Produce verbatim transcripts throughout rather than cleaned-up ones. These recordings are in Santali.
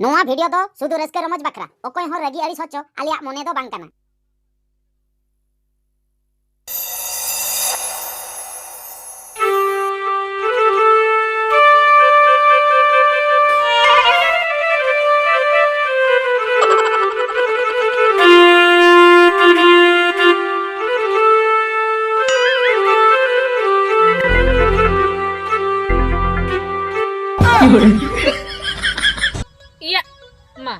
ᱱᱚᱣᱟ ᱵᱷᱤᱰᱤᱭᱳ ᱫᱚ ᱥᱩᱫᱷᱩ ᱨᱟᱹᱥᱠᱟᱹ ᱨᱚᱢᱚᱡᱽ ᱵᱟᱠᱷᱨᱟ, ᱚᱠᱚᱭ ᱦᱚᱸ ᱨᱟᱹᱜᱤ ᱟᱹᱲᱤᱥ ᱦᱚᱪᱚ ᱟᱞᱮᱭᱟᱜ ᱢᱚᱱᱮ ᱫᱚ ᱵᱟᱝ ᱠᱟᱱᱟ᱾ ᱤᱭᱟᱜ ᱢᱟ,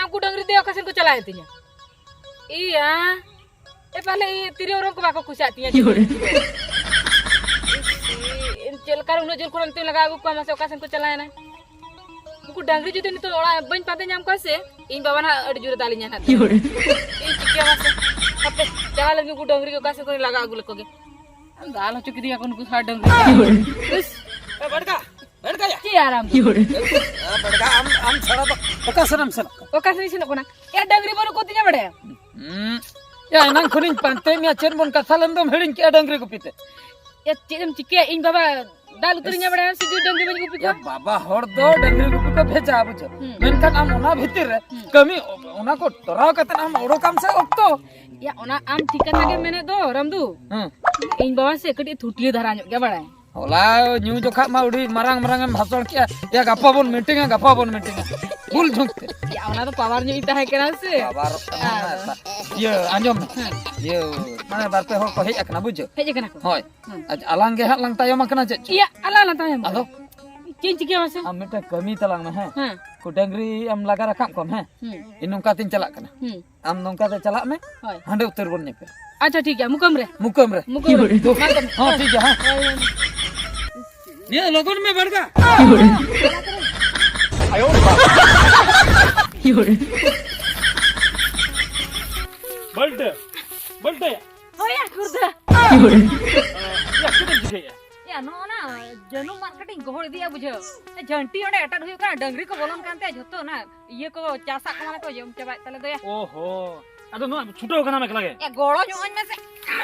ᱩᱱᱠᱩ ᱰᱟᱹᱝᱨᱤ ᱫᱚᱭᱟ ᱚᱠᱟ ᱥᱮᱱ ᱠᱚ ᱪᱟᱞᱟᱣᱮᱱ ᱛᱤᱧᱟ? ᱤᱭᱟ, ᱮ ᱯᱟᱞᱮ ᱤᱭᱟᱹ ᱛᱤᱨᱭᱳ ᱚᱨᱚᱝ ᱠᱚ ᱵᱟᱠᱚ ᱠᱩᱥᱤᱭᱟᱜ ᱛᱤᱧᱟ᱾ ᱤᱥᱤ, ᱪᱮᱫ ᱞᱮᱠᱟ ᱨᱮ ᱩᱱᱟᱹᱜ ᱡᱷᱟᱹᱞ ᱠᱷᱚᱱᱟᱜ ᱱᱤᱛᱚᱜ ᱞᱟᱜᱟ ᱟᱹᱜᱩ ᱠᱚᱣᱟ ᱢᱟᱥᱮ, ᱚᱠᱟ ᱥᱮᱱ ᱠᱚ ᱪᱟᱞᱟᱣᱮᱱᱟ? ᱩᱱᱠᱩ ᱰᱟᱹᱝᱨᱤ ᱡᱩᱫᱤ ᱱᱤᱛᱚᱜ ᱚᱲᱟᱜ ᱵᱟᱹᱧ ᱯᱟᱸᱡᱟ ᱧᱟᱢ ᱠᱚᱣᱟ ᱥᱮ, ᱤᱧ ᱵᱟᱵᱟ ᱱᱟᱦᱟᱜ ᱟᱹᱰᱤ ᱡᱳᱨᱮ ᱫᱟᱞᱤᱧᱟ ᱱᱟᱦᱟᱜ᱾ ᱤᱧ ᱪᱤᱠᱟᱹᱭᱟ ᱢᱟᱥᱮ? ᱦᱟᱯᱮ, ᱪᱟᱞᱟᱣ ᱞᱮᱱ ᱜᱮ ᱩᱱᱠᱩ ᱰᱟᱹᱝᱨᱤ ᱜᱮ ᱚᱠᱟ ᱥᱮᱫ ᱠᱷᱚᱱᱤᱧ ᱞᱟᱜᱟ ᱟᱹᱜᱩ ᱞᱮᱠᱚ ᱜᱮ᱾ ᱫᱟᱞ ᱦᱚᱪᱚ ᱠᱤᱫᱤᱧᱟ ᱠᱚ ᱱᱩᱠᱩ ᱥᱟᱨ ᱰᱟᱹᱝᱨᱤ᱾ ᱤᱥ᱾ ᱮ, ᱵᱟᱹᱲᱠᱟ, ᱵᱟᱹᱲᱠᱟᱭᱟ᱾ ᱪᱮᱫ ᱟᱨᱟᱢ? ᱮ, ᱵᱟᱹᱲᱠᱟ, ᱟᱢ, ᱟᱢ ᱪᱷᱟᱲᱟ ᱫᱚ ᱚᱠᱟ ᱥᱮᱱ ᱮᱢ ᱥᱮᱱᱚᱜ ᱠᱟᱱᱟ? ᱚᱠᱟ ᱥᱮᱱ ᱤᱧ ᱥᱮᱱᱚᱜ ᱠᱟᱱᱟ? ᱮ, ᱰᱟᱹᱝᱨᱤ ᱵᱟᱹᱱᱩᱜ ᱠᱚ ᱛᱤᱧᱟ ᱵᱟᱲᱟᱭᱟ᱾ ᱦᱩᱸ᱾ ᱭᱟ, ᱮᱱᱟᱝ ᱠᱷᱚᱱᱤᱧ ᱯᱟᱱᱛᱮ ᱢᱮᱭᱟ, ᱪᱮᱫ ᱵᱚᱱ ᱠᱟᱛᱷᱟ ᱞᱮᱱ ᱫᱚᱢ ᱦᱤᱲᱤᱧ ᱠᱮᱜᱼᱟ ᱰᱟᱹᱝᱨᱤ ᱜᱩᱯᱤ ᱛᱮ? ᱮ, ᱪᱮᱫ ᱮᱢ ᱪᱤᱠᱟᱹᱭᱟ? ᱤᱧ ᱵᱟᱵᱟ ᱫᱟᱞ ᱩᱛᱟᱹᱨᱤᱧᱟ ᱵᱟᱲᱟᱭᱟ, ᱥᱤᱡᱩ ᱰᱟᱹᱝᱨᱤ ᱵᱟᱹᱧ ᱜᱩᱯᱤ ᱭᱟ, ᱠᱚᱣᱟ᱾ ᱵᱟᱵᱟ ᱦᱚᱲ ᱫᱚ ᱰᱟᱹᱝᱨᱤ ᱜᱩᱯᱤ ᱠᱚ ᱵᱷᱮᱡᱟ, ᱵᱩᱡᱷᱟᱹᱣ᱾ ᱦᱩᱸ᱾ ᱢᱮᱱᱠᱷᱟᱱ ᱟᱢ ᱚᱱᱟ ᱵᱷᱤᱛᱤᱨ ᱨᱮ ᱦᱩᱸ᱾ ᱠᱟᱹᱢᱤ, ᱚᱱᱟ ᱠᱚ ᱛᱚᱨᱟᱣ ᱠᱟᱛᱮ ᱟᱢ ᱚᱰᱚᱠᱟᱢ ᱥᱮ ᱚᱠᱛᱚ᱾ ᱭᱟ, ᱚᱱᱟ ᱟᱢ ᱴᱷᱤᱠ ᱠᱟᱛᱷᱟ ᱜᱮᱢ ᱢᱮᱱᱮᱫ ᱫᱚ, ᱨᱟᱢᱫᱩ᱾ ᱦᱩᱸ᱾ ᱤᱧ ᱵᱟᱵᱟ ᱥᱮ ᱠᱟᱹᱴᱤᱡ ᱛᱷᱩᱴᱤᱭᱟᱹ ᱫᱷᱟᱨᱟ ᱧᱚᱜ ᱜᱮᱭᱟ, ᱵᱟᱲᱟᱭ᱾ ᱦᱚᱞᱟ ᱧᱩ ᱡᱚᱠᱷᱟᱜ ᱢᱟ ᱟᱹᱰᱤ ᱢᱟᱨᱟᱝ ᱢᱟᱨᱟᱝ ᱮᱢ ᱵᱷᱟᱥᱚᱱ ᱠᱮᱜᱼᱟ, ᱭᱟ, ᱜᱟᱯᱟ ᱵᱚᱱ ᱢᱤᱴᱤᱝᱟ, ᱜᱟᱯᱟ ᱵᱚᱱ ᱢᱤᱴᱤᱝᱟ᱾ ᱵᱷᱩᱞ ᱡᱷᱩᱸᱠ ᱛᱮ᱾ ᱭᱟ, ᱚᱱᱟ ᱫᱚ ᱯᱟᱣᱟᱨ ᱧᱚᱜ ᱤᱧ ᱛᱟᱦᱮᱸ ᱠᱟᱱᱟ ᱥᱮ᱾ ᱯᱟᱣᱟᱨᱚᱜ ᱠᱟᱱᱟ ᱟᱫᱚ᱾ ᱱᱟ, ᱤᱭᱟᱹ, ᱟᱸᱡᱚᱢ ᱢᱮ᱾ ᱦᱮᱸ᱾ ᱤᱭᱟᱹ, ᱢᱟᱱᱮ, ᱵᱟᱨ ᱯᱮ ᱦᱚᱲ ᱠᱚ ᱦᱮᱡ ᱟᱠᱟᱱᱟ, ᱵᱩᱡᱷᱟᱹᱣ? ᱦᱮᱡ ᱟᱠᱟᱱᱟ ᱠᱚ? ᱦᱳᱭ᱾ ᱦᱮᱸ᱾ ᱟᱪᱪᱷᱟ, ᱟᱞᱟᱝ ᱜᱮ ᱦᱟᱸᱜ ᱞᱟᱝ ᱛᱟᱭᱚᱢ ᱟᱠᱟᱱᱟ, ᱪᱮᱫ ᱪᱚ? ᱤᱭᱟᱹ, ᱟᱞᱟᱝ ᱞᱟᱝ ᱛᱟᱭᱚᱢ ᱟᱫᱚ? ᱟᱠᱟᱱᱟ᱾ ᱪᱮᱫ ᱤᱧ ᱪᱤᱠᱟᱹᱭᱟ ᱢᱟᱥᱮ? ᱟᱢ ᱢᱤᱫᱴᱟᱝ ᱠᱟᱹᱢᱤ ᱛᱟᱞᱟᱝ ᱢᱮ, ᱦᱮᱸ? ᱦᱮᱸ᱾ ᱩᱱᱠᱩ ᱰᱟᱹᱝᱨᱤ ᱮᱢ ᱞᱟᱜᱟ ᱨᱟᱠᱟᱵ ᱠᱚᱢ, ᱦᱮᱸ? ᱦᱩᱸ᱾ ᱤᱧ ᱱᱚᱝᱠᱟ ᱛᱤᱧ ᱪᱟᱞᱟᱜ ᱠᱟᱱᱟ᱾ ᱦᱩᱸ᱾ ᱟᱢ ᱱᱚᱝᱠᱟ ᱛᱮ ᱪᱟᱞᱟᱜ ᱢᱮ᱾ ᱦᱳᱭ᱾ ᱦᱟᱸᱰᱮ ᱩᱛᱟᱹᱨ ᱵᱚᱱ ᱧᱮᱯᱮᱞ᱾ ᱟᱪᱪᱷᱟ, ᱴᱷᱤᱠ ᱜᱮᱭᱟ, ᱢᱩᱠᱟᱹᱢ ᱨᱮ᱾ ᱢᱩᱠᱟᱹᱢ ᱨᱮ᱾ ᱢᱩᱠᱟᱹᱢ ᱨᱮ᱾ ᱦᱚᱸ, ᱴᱷᱤᱠ ᱜᱮᱭᱟ, ᱦᱮᱸ᱾ ᱦᱳᱭ, ᱦᱳᱭ᱾ ᱱᱤᱭᱟᱹ ᱞᱚᱜᱚᱱ ᱢᱮ, ᱵᱟᱲᱜᱟ᱾ ᱵᱟᱹᱞᱴᱟᱹ, ᱵᱟᱹᱞᱴᱟᱹ᱾ ᱦᱳᱭ ᱭᱟ, ᱠᱷᱩᱨᱫᱟᱹ᱾ ᱭᱟ, ᱪᱮᱫ ᱮᱢ ᱪᱤᱠᱟᱹᱭᱮᱜᱼᱟ? ᱭᱟ, ᱱᱚᱜᱼᱚ ᱱᱟ ᱡᱟᱹᱱᱩᱢ ᱢᱟᱜ ᱠᱟᱹᱴᱤᱡ ᱤᱧ ᱜᱚᱦᱚᱲ ᱤᱫᱤᱭᱟ, ᱵᱩᱡᱷᱟᱹᱣ᱾ ᱡᱷᱟᱹᱱᱴᱤ ᱚᱸᱰᱮ ᱮᱴᱮᱫ ᱦᱩᱭᱩᱜ ᱠᱟᱱᱟ, ᱰᱟᱹᱝᱨᱤ ᱠᱚ ᱵᱚᱞᱚᱱ ᱠᱟᱱ ᱛᱮ ᱡᱷᱚᱛᱚ ᱚᱱᱟ ᱤᱭᱟᱹ ᱠᱚ ᱪᱟᱥᱟᱜ ᱠᱚ ᱢᱟᱱᱮ ᱠᱚ ᱡᱚᱢ ᱪᱟᱵᱟᱭᱮᱫ ᱛᱟᱞᱮ ᱫᱚᱭᱟ᱾ ᱳᱦᱳ, ᱟᱫᱚ ᱱᱚᱣᱟ ᱪᱷᱩᱴᱟᱹᱣ ᱠᱟᱱᱟ ᱢᱮ ᱮᱠᱞᱟ ᱜᱮ? ᱮ, ᱜᱚᱲᱚ ᱧᱚᱜ ᱟᱹᱧ ᱢᱮᱥᱮ᱾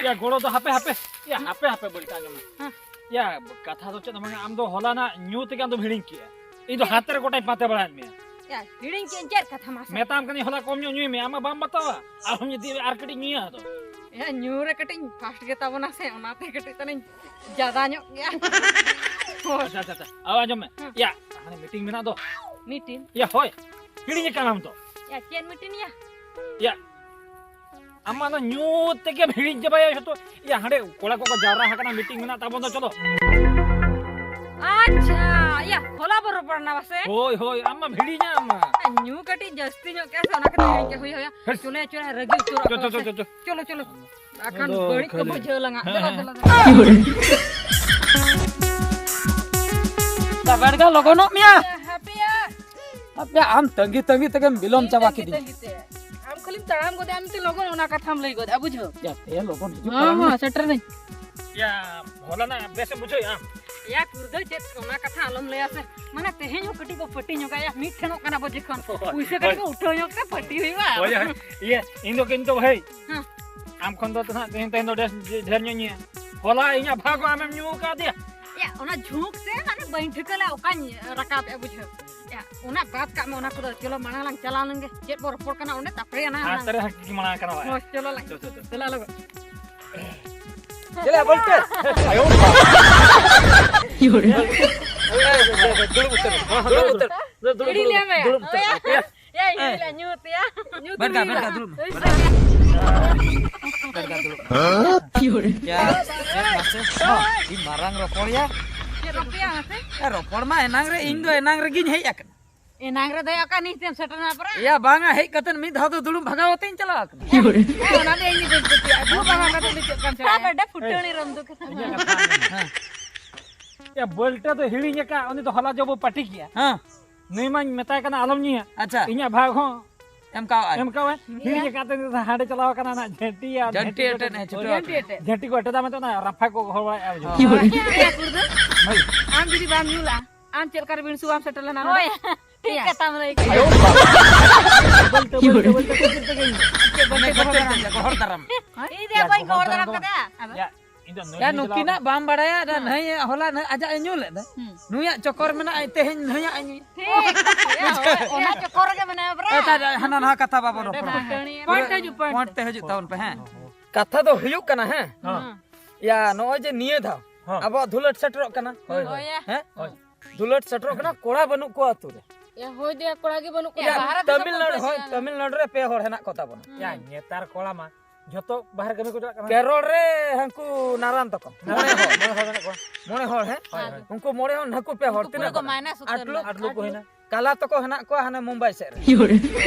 ᱭᱟ, ᱜᱚᱲᱚ ᱫᱚ ᱦᱟᱯᱮ, ᱦᱟᱯᱮ᱾ ᱭᱟ, ᱦᱟᱯᱮ, ᱦᱟᱯᱮ, ᱵᱟᱹᱲᱤᱡ ᱟᱸᱡᱚᱢ ᱢᱮ᱾ ᱦᱮᱸ᱾ ᱭᱟ, ᱠᱟᱛᱷᱟ ᱫᱚ ᱪᱮᱫ ᱦᱚᱸ ᱵᱟᱝᱟ, ᱟᱢ ᱫᱚ ᱦᱚᱞᱟᱱᱟᱜ ᱧᱩ ᱛᱮᱜᱮ ᱟᱢ ᱫᱚᱢ ᱦᱤᱲᱤᱧ ᱠᱮᱜᱼᱟ᱾ ᱤᱧ ᱫᱚ ᱦᱟᱱᱛᱮ ᱨᱮ ᱜᱚᱴᱟᱧ ᱯᱟᱱᱛᱮ ᱵᱟᱲᱟᱭᱮᱫ ᱢᱮᱭᱟ᱾ ᱭᱟ, ᱦᱤᱲᱤᱧ ᱠᱮᱫ ᱟᱹᱧ, ᱪᱮᱫ ᱠᱟᱛᱷᱟ ᱢᱟᱥᱮ? ᱢᱮᱛᱟᱢ ᱠᱟᱹᱱᱟᱹᱧ ᱦᱚᱞᱟ ᱠᱚᱢ ᱧᱚᱜ ᱧᱩᱭ ᱢᱮ, ᱟᱢ ᱢᱟ ᱵᱟᱢ ᱵᱟᱛᱟᱣᱟ᱾ ᱟᱨᱦᱚᱸ ᱡᱩᱫᱤ ᱟᱨ ᱠᱟᱹᱴᱤᱡ ᱧᱩᱭᱟ ᱟᱫᱚ᱾ ᱭᱟ, ᱧᱩ ᱨᱮ ᱠᱟᱹᱴᱤᱡ ᱤᱧ ᱯᱷᱟᱥᱴ ᱜᱮ ᱛᱟᱵᱚᱱᱟ ᱥᱮ, ᱚᱱᱟᱛᱮ ᱠᱟᱹᱴᱤᱡ ᱛᱟᱞᱤᱧ ᱡᱟᱫᱟ ᱧᱚᱜ ᱜᱮᱭᱟ᱾ ᱦᱳᱭ᱾ ᱟᱪᱪᱷᱟ, ᱟᱪᱪᱷᱟ, ᱟᱪᱪᱷᱟ᱾ ᱟᱣ, ᱟᱸᱡᱚᱢ ᱢᱮ᱾ ᱦᱮᱸ᱾ ᱭᱟ, ᱦᱟᱱᱮ ᱢᱤᱴᱤᱝ ᱢᱮᱱᱟᱜ ᱫᱚ᱾ ᱢᱤᱴᱤᱝ? ᱭᱟ, ᱦᱳᱭ᱾ ᱦᱤᱲᱤᱧ ᱟᱠᱟᱱᱟᱢ ᱛᱚ᱾ ᱭᱟ, ᱪᱮᱫ ᱢᱤᱴᱤᱝ ᱭᱟ? ᱭᱟ, ᱟᱢ ᱢᱟ ᱚᱱᱟ ᱧᱩ ᱛᱮᱜᱮᱢ ᱦᱤᱲᱤᱧ ᱪᱟᱵᱟᱭᱟ ᱡᱷᱚᱛᱚ᱾ ᱭᱟ, ᱦᱟᱸᱰᱮ ᱠᱚᱲᱟ ᱠᱚᱠᱚ ᱡᱟᱣᱨᱟ ᱟᱠᱟᱱᱟ, ᱢᱤᱴᱤᱝ ᱢᱮᱱᱟᱜ ᱛᱟᱵᱚᱱ ᱫᱚ, ᱪᱚᱞᱚ᱾ ᱟᱪᱪᱷᱟ, ᱭᱟ, ᱦᱚᱞᱟ ᱵᱚ ᱨᱚᱯᱚᱲ ᱮᱱᱟ ᱵᱟᱥᱮ? ᱦᱳᱭ, ᱦᱳᱭ, ᱟᱢ ᱢᱟᱢ ᱦᱤᱲᱤᱧᱟ, ᱟᱢ ᱢᱟ᱾ ᱧᱩ ᱠᱟᱹᱴᱤᱡ ᱡᱟᱹᱥᱛᱤ ᱧᱚᱜ ᱠᱮᱜᱼᱟ ᱥᱮ, ᱚᱱᱟ ᱠᱷᱟᱹᱛᱤᱨ ᱦᱤᱲᱤᱧ ᱠᱮᱜᱼᱟ᱾ ᱦᱩᱭ, ᱦᱩᱭ, ᱦᱩᱭ᱾ ᱦᱮᱸ᱾ ᱪᱚᱞᱮ, ᱪᱚᱞᱮ, ᱨᱟᱹᱜᱤ ᱩᱛᱟᱹᱨᱚᱜ ᱪᱚ, ᱪᱚ, ᱠᱟᱱᱟ ᱪᱚ, ᱥᱮ᱾ ᱪᱚ, ᱪᱚ᱾ ᱪᱚᱞᱚ, ᱪᱚᱞᱚ᱾ ᱵᱟᱠᱷᱟᱱ ᱟᱫᱚ ᱵᱟᱹᱲᱤᱡ ᱠᱚ ᱠᱷᱟᱹᱞᱤ ᱵᱩᱡᱷᱟᱹᱣ ᱞᱟᱝᱟ᱾ ᱦᱮᱸ, ᱫᱮᱞᱟ, ᱦᱮᱸ, ᱫᱮᱞᱟ, ᱦᱮᱸ᱾ ᱫᱮᱞᱟ᱾ ᱫᱟ ᱵᱮᱲᱜᱟ ᱞᱚᱜᱚᱱᱚᱜ ᱢᱮᱭᱟ᱾ ᱦᱟᱯᱮᱭᱟ᱾ ᱟᱯᱮ ᱟᱢ ᱛᱟᱺᱜᱤ ᱛᱟᱺᱜᱤ ᱛᱮᱜᱮᱢ ᱵᱤᱞᱚᱢ ᱪᱟᱵᱟ ᱛᱟᱺᱜᱤ ᱠᱤᱫᱤᱧ᱾ ᱛᱟᱺᱜᱤ ᱛᱮ᱾ ᱟᱢ ᱠᱷᱟᱹᱞᱤᱢ ᱛᱟᱲᱟᱢ ᱜᱚᱫᱮ, ᱟᱢ ᱛᱮ ᱞᱚᱜᱚᱱ ᱚᱱᱟ ᱠᱟᱛᱷᱟᱢ ᱞᱟᱹᱭ ᱜᱚᱫᱟ, ᱵᱩᱡᱷᱟᱹᱣ? ᱭᱟ, ᱛᱮ ᱞᱚᱜᱚᱱ ᱦᱤᱡᱩᱜ ᱦᱚᱸ, ᱛᱟᱲᱟᱢ ᱦᱚᱸ, ᱢᱮ᱾ ᱥᱮᱴᱮᱨ ᱱᱟᱹᱧ᱾ ᱭᱟ, ᱦᱚᱞᱟᱱᱟᱜ ᱵᱮᱥ ᱮᱢ ᱵᱩᱡᱷᱟᱹᱣᱮᱫᱼᱟ ᱟᱢ? ᱭᱟ, ᱠᱩᱲᱫᱟᱹ, ᱪᱮᱫ ᱚᱱᱟ ᱠᱟᱛᱷᱟ ᱟᱞᱚᱢ ᱞᱟᱹᱭᱟ ᱥᱮ᱾ ᱢᱟᱱᱮ, ᱛᱮᱦᱮᱧ ᱦᱚᱸ ᱠᱟᱹᱴᱤᱡ ᱵᱚ ᱯᱟᱹᱴᱤ ᱧᱚᱜᱟ ᱭᱟ, ᱢᱤᱫ ᱴᱷᱮᱱᱚᱜ ᱠᱟᱱᱟ ᱵᱚ ᱡᱚᱠᱷᱚᱱ᱾ ᱦᱳᱭ, ᱯᱩᱭᱥᱟᱹ ᱠᱟᱹᱴᱤᱡ ᱦᱳᱭ᱾ ᱵᱚ ᱩᱴᱷᱟᱹᱣ ᱧᱚᱜ ᱛᱮ ᱯᱟᱹᱴᱤ ᱦᱩᱭᱩᱜᱼᱟ᱾ ᱦᱳᱭ, ᱦᱳᱭ᱾ ᱤᱭᱟᱹ, ᱤᱧ ᱫᱚ ᱠᱤᱱᱛᱩ ᱵᱷᱟᱹᱭ, ᱦᱮᱸ᱾ ᱟᱢ ᱠᱷᱚᱱ ᱫᱚ ᱛᱮᱦᱮᱧ, ᱛᱮᱦᱮᱧ ᱫᱚ ᱰᱷᱮᱨ, ᱰᱷᱮᱨ ᱧᱚᱜ ᱤᱧ ᱧᱩᱭᱟ᱾ ᱦᱚᱞᱟ ᱤᱧᱟᱹᱜ ᱵᱷᱟᱜᱽ ᱟᱢᱮᱢ ᱧᱩ ᱟᱠᱟᱫᱮᱭᱟ᱾ ᱭᱟ, ᱚᱱᱟ ᱡᱷᱩᱸᱠ ᱛᱮ ᱢᱟᱱᱮ ᱵᱟᱹᱧ ᱴᱷᱤᱠᱟᱹ ᱞᱮᱫ ᱚᱠᱟᱧ ᱨᱟᱠᱟᱵ ᱮᱫᱼᱟ, ᱵᱩᱡᱷᱟᱹᱣ᱾ ᱭᱟ, ᱚᱱᱟ ᱵᱟᱫ ᱠᱟᱜ ᱢᱮ, ᱚᱱᱟ ᱠᱚᱫᱚ᱾ ᱪᱚᱞᱚ, ᱢᱟᱲᱟᱝ ᱞᱟᱝ ᱪᱟᱞᱟᱣ ᱞᱮᱱ ᱜᱮ᱾ ᱪᱮᱫ ᱵᱚ ᱨᱚᱯᱚᱲ ᱠᱟᱱᱟ ᱚᱸᱰᱮ, ᱛᱟᱯᱚᱨᱮ ᱟᱱᱟ ᱦᱟᱱᱛᱮ ᱞᱟᱝ ᱨᱮ ᱦᱟᱸᱜ ᱢᱟᱲᱟᱝ ᱠᱟᱱᱟ ᱵᱟᱭ᱾ ᱦᱳᱭ, ᱪᱚᱞᱚ ᱞᱟᱝ᱾ ᱪᱚ, ᱪᱚ, ᱪᱚ᱾ ᱫᱮᱞᱟ ᱞᱚᱜᱚᱱ᱾ ᱪᱮᱞᱮ ᱵᱚᱞᱛᱮ? ᱟᱭᱳ ᱵᱟᱵᱟ᱾ ᱫᱩᱲᱩᱵ ᱩᱛᱟᱹᱨ᱾ ᱫᱩᱲᱩᱵ ᱩᱛᱟᱹᱨ᱾ ᱫᱩᱲᱩᱵ, ᱫᱩᱲᱩᱵ, ᱤᱫᱤ ᱞᱮᱭᱟ ᱢᱮ᱾ ᱫᱩᱲᱩᱵ ᱩᱛᱟᱹᱨ᱾ ᱭᱟ, ᱤᱫᱤ ᱞᱮᱭᱟ, ᱧᱩ ᱛᱮᱭᱟ᱾ ᱧᱩ ᱵᱮᱨᱜᱟ, ᱛᱮᱭᱟ᱾ ᱵᱮᱨᱜᱟ, ᱫᱩᱲᱩᱵ ᱢᱮ᱾ ᱦᱳᱭ᱾ ᱵᱮᱨᱜᱟ, ᱫᱩᱲᱩᱵ᱾ ᱦᱮᱸ? ᱭᱟ, ᱪᱮᱫ ᱢᱟᱥᱮ? ᱦᱚᱸ, ᱟᱹᱰᱤ ᱢᱟᱨᱟᱝ ᱨᱚᱯᱚᱲ ᱭᱟ᱾ ᱪᱮᱫ ᱨᱚᱯᱚᱲ ᱭᱟ ᱢᱟᱥᱮ? ᱮ, ᱨᱚᱯᱚᱲ ᱢᱟ ᱮᱱᱟᱝ ᱨᱮ, ᱤᱧ ᱫᱚ ᱮᱱᱟᱝ ᱨᱮᱜᱤᱧ ᱦᱮᱡ ᱟᱠᱟᱱᱟ᱾ ᱮᱱᱟᱝ ᱨᱮ ᱫᱚ ᱚᱠᱟ ᱱᱤᱛ ᱮᱢ ᱥᱮᱴᱮᱨ ᱮᱱᱟ ᱯᱟᱨᱟ? ᱭᱟ, ᱵᱟᱝᱟ, ᱦᱮᱡ ᱠᱟᱛᱮ ᱢᱤᱫ ᱫᱷᱟᱣ ᱫᱚ ᱫᱩᱲᱩᱵ ᱵᱷᱟᱜᱟᱣ ᱠᱟᱛᱮᱧ ᱪᱟᱞᱟᱣ ᱟᱠᱟᱱᱟ᱾ ᱦᱮᱸ, ᱚᱱᱟ ᱫᱚ ᱤᱧ ᱫᱚ ᱵᱟᱹᱧ ᱯᱟᱹᱛᱭᱟᱹᱜᱼᱟ᱾ ᱫᱩᱲᱩᱵ ᱵᱷᱟᱜᱟᱣ ᱠᱟᱛᱮ ᱫᱚ ᱪᱮᱫ ᱠᱟᱢ ᱥᱮᱬᱟᱭᱟ? ᱦᱮᱸ, ᱵᱮᱴᱟ ᱯᱷᱩᱴᱟᱹᱱᱤ ᱨᱮᱢ ᱫᱩᱠ ᱟᱠᱟᱱᱟ᱾ ᱦᱮᱸ᱾ ᱭᱟ, ᱵᱟᱹᱞᱴᱟᱹ ᱫᱚ ᱦᱤᱲᱤᱧ ᱟᱠᱟᱫ, ᱩᱱᱤ ᱫᱚ ᱦᱚᱞᱟ ᱡᱚᱵᱚ ᱯᱟᱹᱴᱤ ᱠᱮᱜᱼᱟ᱾ ᱦᱮᱸ᱾ ᱱᱩᱭ ᱢᱟᱧ ᱢᱮᱛᱟᱭ ᱠᱟᱱᱟ ᱟᱞᱚᱢ ᱧᱩᱭᱟ᱾ ᱟᱪᱪᱷᱟ᱾ ᱤᱧᱟᱹᱜ ᱵᱷᱟᱜᱽ ᱦᱚᱸ ᱮᱢ ᱠᱟᱣᱟᱜᱼᱟᱭ᱾ ᱮᱢ ᱠᱟᱣᱟᱭ᱾ ᱦᱤᱲᱤᱧ ᱟᱠᱟᱫ ᱛᱮ ᱩᱱᱤ ᱫᱚ ᱦᱟᱸᱰᱮ ᱪᱟᱞᱟᱣ ᱟᱠᱟᱱᱟ ᱱᱟᱜ ᱡᱷᱟᱹᱱᱴᱤ ᱟᱨ ᱡᱷᱟᱹᱱᱴᱤ ᱡᱷᱟᱹᱱᱴᱤ ᱮᱴᱮᱫ ᱠᱚ-, ᱦᱮᱸ, ᱪᱷᱩᱴᱟᱹᱣ ᱡᱷᱟᱹᱱᱴᱤ ᱟᱠᱟᱱᱟ᱾ ᱮᱴᱮᱫ᱾ ᱡᱷᱟᱹᱱᱴᱤ ᱠᱚ ᱮᱴᱮᱫᱟ ᱢᱮᱱᱛᱮ ᱚᱱᱟ ᱨᱟᱯᱷᱟ ᱠᱚ ᱜᱚᱦᱚᱲ ᱵᱟᱲᱟᱭᱮᱫᱼᱟ ᱵᱩᱡᱷᱟᱹᱣ᱾ ᱦᱳᱭ᱾ ᱦᱳᱭ᱾ ᱟᱢ ᱡᱩᱫᱤ ᱵᱟᱢ ᱧᱩ ᱞᱟᱜᱼᱟ, ᱟᱢ ᱪᱮᱫ ᱞᱮᱠᱟ ᱨᱮ ᱵᱤᱱᱥᱩ ᱵᱟᱢ ᱥᱮᱴᱮᱨ ᱞᱮᱱᱟ ᱱᱚᱰᱮ? ᱦᱳᱭ᱾ ᱴᱷᱤᱠ ᱠᱟᱛᱷᱟᱢ ᱞᱟᱹᱭ ᱠᱮᱫᱟ᱾ ᱟᱭᱳ ᱵᱟᱵᱟ᱾ ᱵᱚᱞᱛᱮ, ᱵᱚᱞᱛᱮ, ᱵᱚᱞᱛᱮ, ᱠᱷᱟᱹᱛᱤᱨ ᱛᱮᱜᱮ ᱤᱧ᱾ ᱪᱮᱫ ᱵᱚᱞᱛᱮ ᱢᱟᱱᱮ ᱜᱚᱦᱚᱲ ᱫᱟᱨᱟᱢ? ᱜᱚᱦᱚᱲ ᱫᱟᱨᱟᱢ᱾ ᱤᱧ ᱫᱚ ᱭᱟ, ᱵᱟᱹᱧ ᱜᱚᱦᱚᱲ ᱜᱚᱦᱚᱲ ᱫᱟᱨᱟᱢ ᱫᱟᱨᱟᱢ ᱫᱚ ᱠᱟᱫᱟ᱾ ᱵᱟᱝ᱾ ᱟᱫᱚ? ᱭᱟ, ᱤᱧ ᱫᱚ ᱱᱟᱹᱭ ᱭᱟ, ᱦᱚᱸᱧ ᱪᱟᱞᱟᱣ ᱱᱩᱠᱤᱱᱟᱜ ᱠᱟᱱᱟ᱾ ᱵᱟᱢ ᱵᱟᱲᱟᱭᱟ, ᱚᱱᱟ ᱱᱟᱹᱭ ᱦᱚᱞᱟ ᱱᱟᱹᱭ ᱟᱡᱟᱜ ᱮ ᱧᱩ ᱞᱮᱫ ᱫᱚ᱾ ᱦᱩᱸ᱾ ᱱᱩᱭᱟᱜ ᱪᱚᱠᱚᱨ ᱢᱮᱱᱟᱜᱼᱟ, ᱛᱮᱦᱮᱧ ᱱᱩᱭᱟᱜ ᱮ ᱧᱩᱭᱟ᱾ ᱴᱷᱤᱠ᱾ ᱚᱱᱟ ᱪᱚᱠᱚᱨ ᱨᱮᱜᱮ ᱢᱮᱱᱟᱭᱟ ᱵᱨᱟ᱾ ᱮ, ᱛᱟᱦᱞᱮ ᱦᱟᱱᱟ ᱱᱟᱣᱟ ᱠᱟᱛᱷᱟ ᱵᱟᱵᱚᱱ ᱨᱚᱯᱚᱲᱟ᱾ ᱯᱚᱭᱮᱱᱴ ᱦᱤᱡᱩᱜ, ᱯᱚᱭᱮᱱᱴ᱾ ᱯᱚᱭᱮᱱᱴ ᱛᱮ ᱦᱤᱡᱩᱜ ᱛᱟᱵᱚᱱ ᱯᱮ, ᱦᱮᱸ᱾ ᱠᱟᱛᱷᱟ ᱫᱚ ᱦᱩᱭᱩᱜ ᱠᱟᱱᱟ, ᱦᱮᱸ᱾ ᱦᱮᱸ᱾ ᱭᱟ, ᱱᱚᱜᱼᱚᱭ ᱡᱮ ᱱᱤᱭᱟᱹ ᱫᱷᱟᱣ ᱦᱮᱸ᱾ ᱟᱵᱚᱣᱟᱜ ᱫᱷᱩᱞᱟᱹᱴ ᱥᱮᱴᱮᱨᱚᱜ ᱠᱟᱱᱟ᱾ ᱦᱳᱭ, ᱦᱳᱭ᱾ ᱦᱳᱭ᱾ ᱦᱮᱸ? ᱦᱳᱭ᱾ ᱫᱷᱩᱞᱟᱹᱴ ᱥᱮᱴᱮᱨᱚᱜ ᱠᱟᱱᱟ, ᱠᱚᱲᱟ ᱵᱟᱹᱱᱩᱜ ᱠᱚᱣᱟ ᱟᱹᱛᱩ ᱨᱮ᱾ ᱭᱟ, ᱦᱳᱭ ᱫᱮᱭᱟ, ᱠᱚᱲᱟ ᱜᱮ ᱵᱟᱹᱱᱩᱜ ᱠᱚᱣᱟ᱾ ᱭᱟ, ᱵᱟᱦᱨᱮ ᱫᱤᱥᱚᱢ ᱛᱟᱢᱤᱞᱱᱟᱲᱩ, ᱠᱷᱚᱱ ᱦᱳᱭ, ᱯᱮ ᱛᱟᱢᱤᱞᱱᱟᱲᱩ ᱨᱮ ᱯᱮ ᱦᱚᱲ ᱦᱮᱱᱟᱜ ᱠᱚ ᱛᱟᱵᱚᱱᱟ᱾ ᱦᱩᱸ᱾ ᱭᱟ, ᱱᱮᱛᱟᱨ ᱠᱚᱲᱟ ᱢᱟ ᱡᱷᱚᱛᱚ ᱵᱟᱦᱨᱮ ᱠᱟᱹᱢᱤ ᱠᱚ ᱪᱟᱞᱟᱜ ᱠᱟᱱᱟ᱾ ᱠᱮᱨᱚᱞ ᱨᱮ ᱦᱟᱹᱱᱠᱩ ᱱᱟᱨᱟᱱ ᱛᱟᱠᱚ᱾ ᱢᱚᱬᱮ ᱦᱚᱲ᱾ ᱢᱚᱬᱮ ᱦᱚᱲ ᱢᱮᱱᱟᱜ ᱠᱚᱣᱟ᱾ ᱢᱚᱬᱮ ᱦᱚᱲ, ᱦᱮᱸ? ᱦᱳᱭ, ᱦᱳᱭ᱾ ᱩᱱᱠᱩ ᱢᱚᱬᱮ ᱦᱚᱲ ᱱᱟᱹᱠᱩ ᱯᱮ ᱦᱚᱲ, ᱩᱱᱠᱩ ᱛᱤᱱᱟᱹᱜ ᱠᱚ ᱠᱚ? ᱢᱟᱭᱱᱟᱥ ᱩᱛᱟᱹᱨ ᱟᱴ ᱞᱳᱠ? ᱮᱱᱟ᱾ ᱟᱴ ᱞᱳᱠ ᱠᱚ ᱦᱩᱭᱱᱟ᱾ ᱠᱟᱞᱟ ᱛᱟᱠᱚ ᱦᱮᱱᱟᱜ ᱠᱚᱣᱟ ᱦᱟᱱᱮ ᱢᱩᱢᱵᱟᱭ ᱥᱮᱫ ᱨᱮ᱾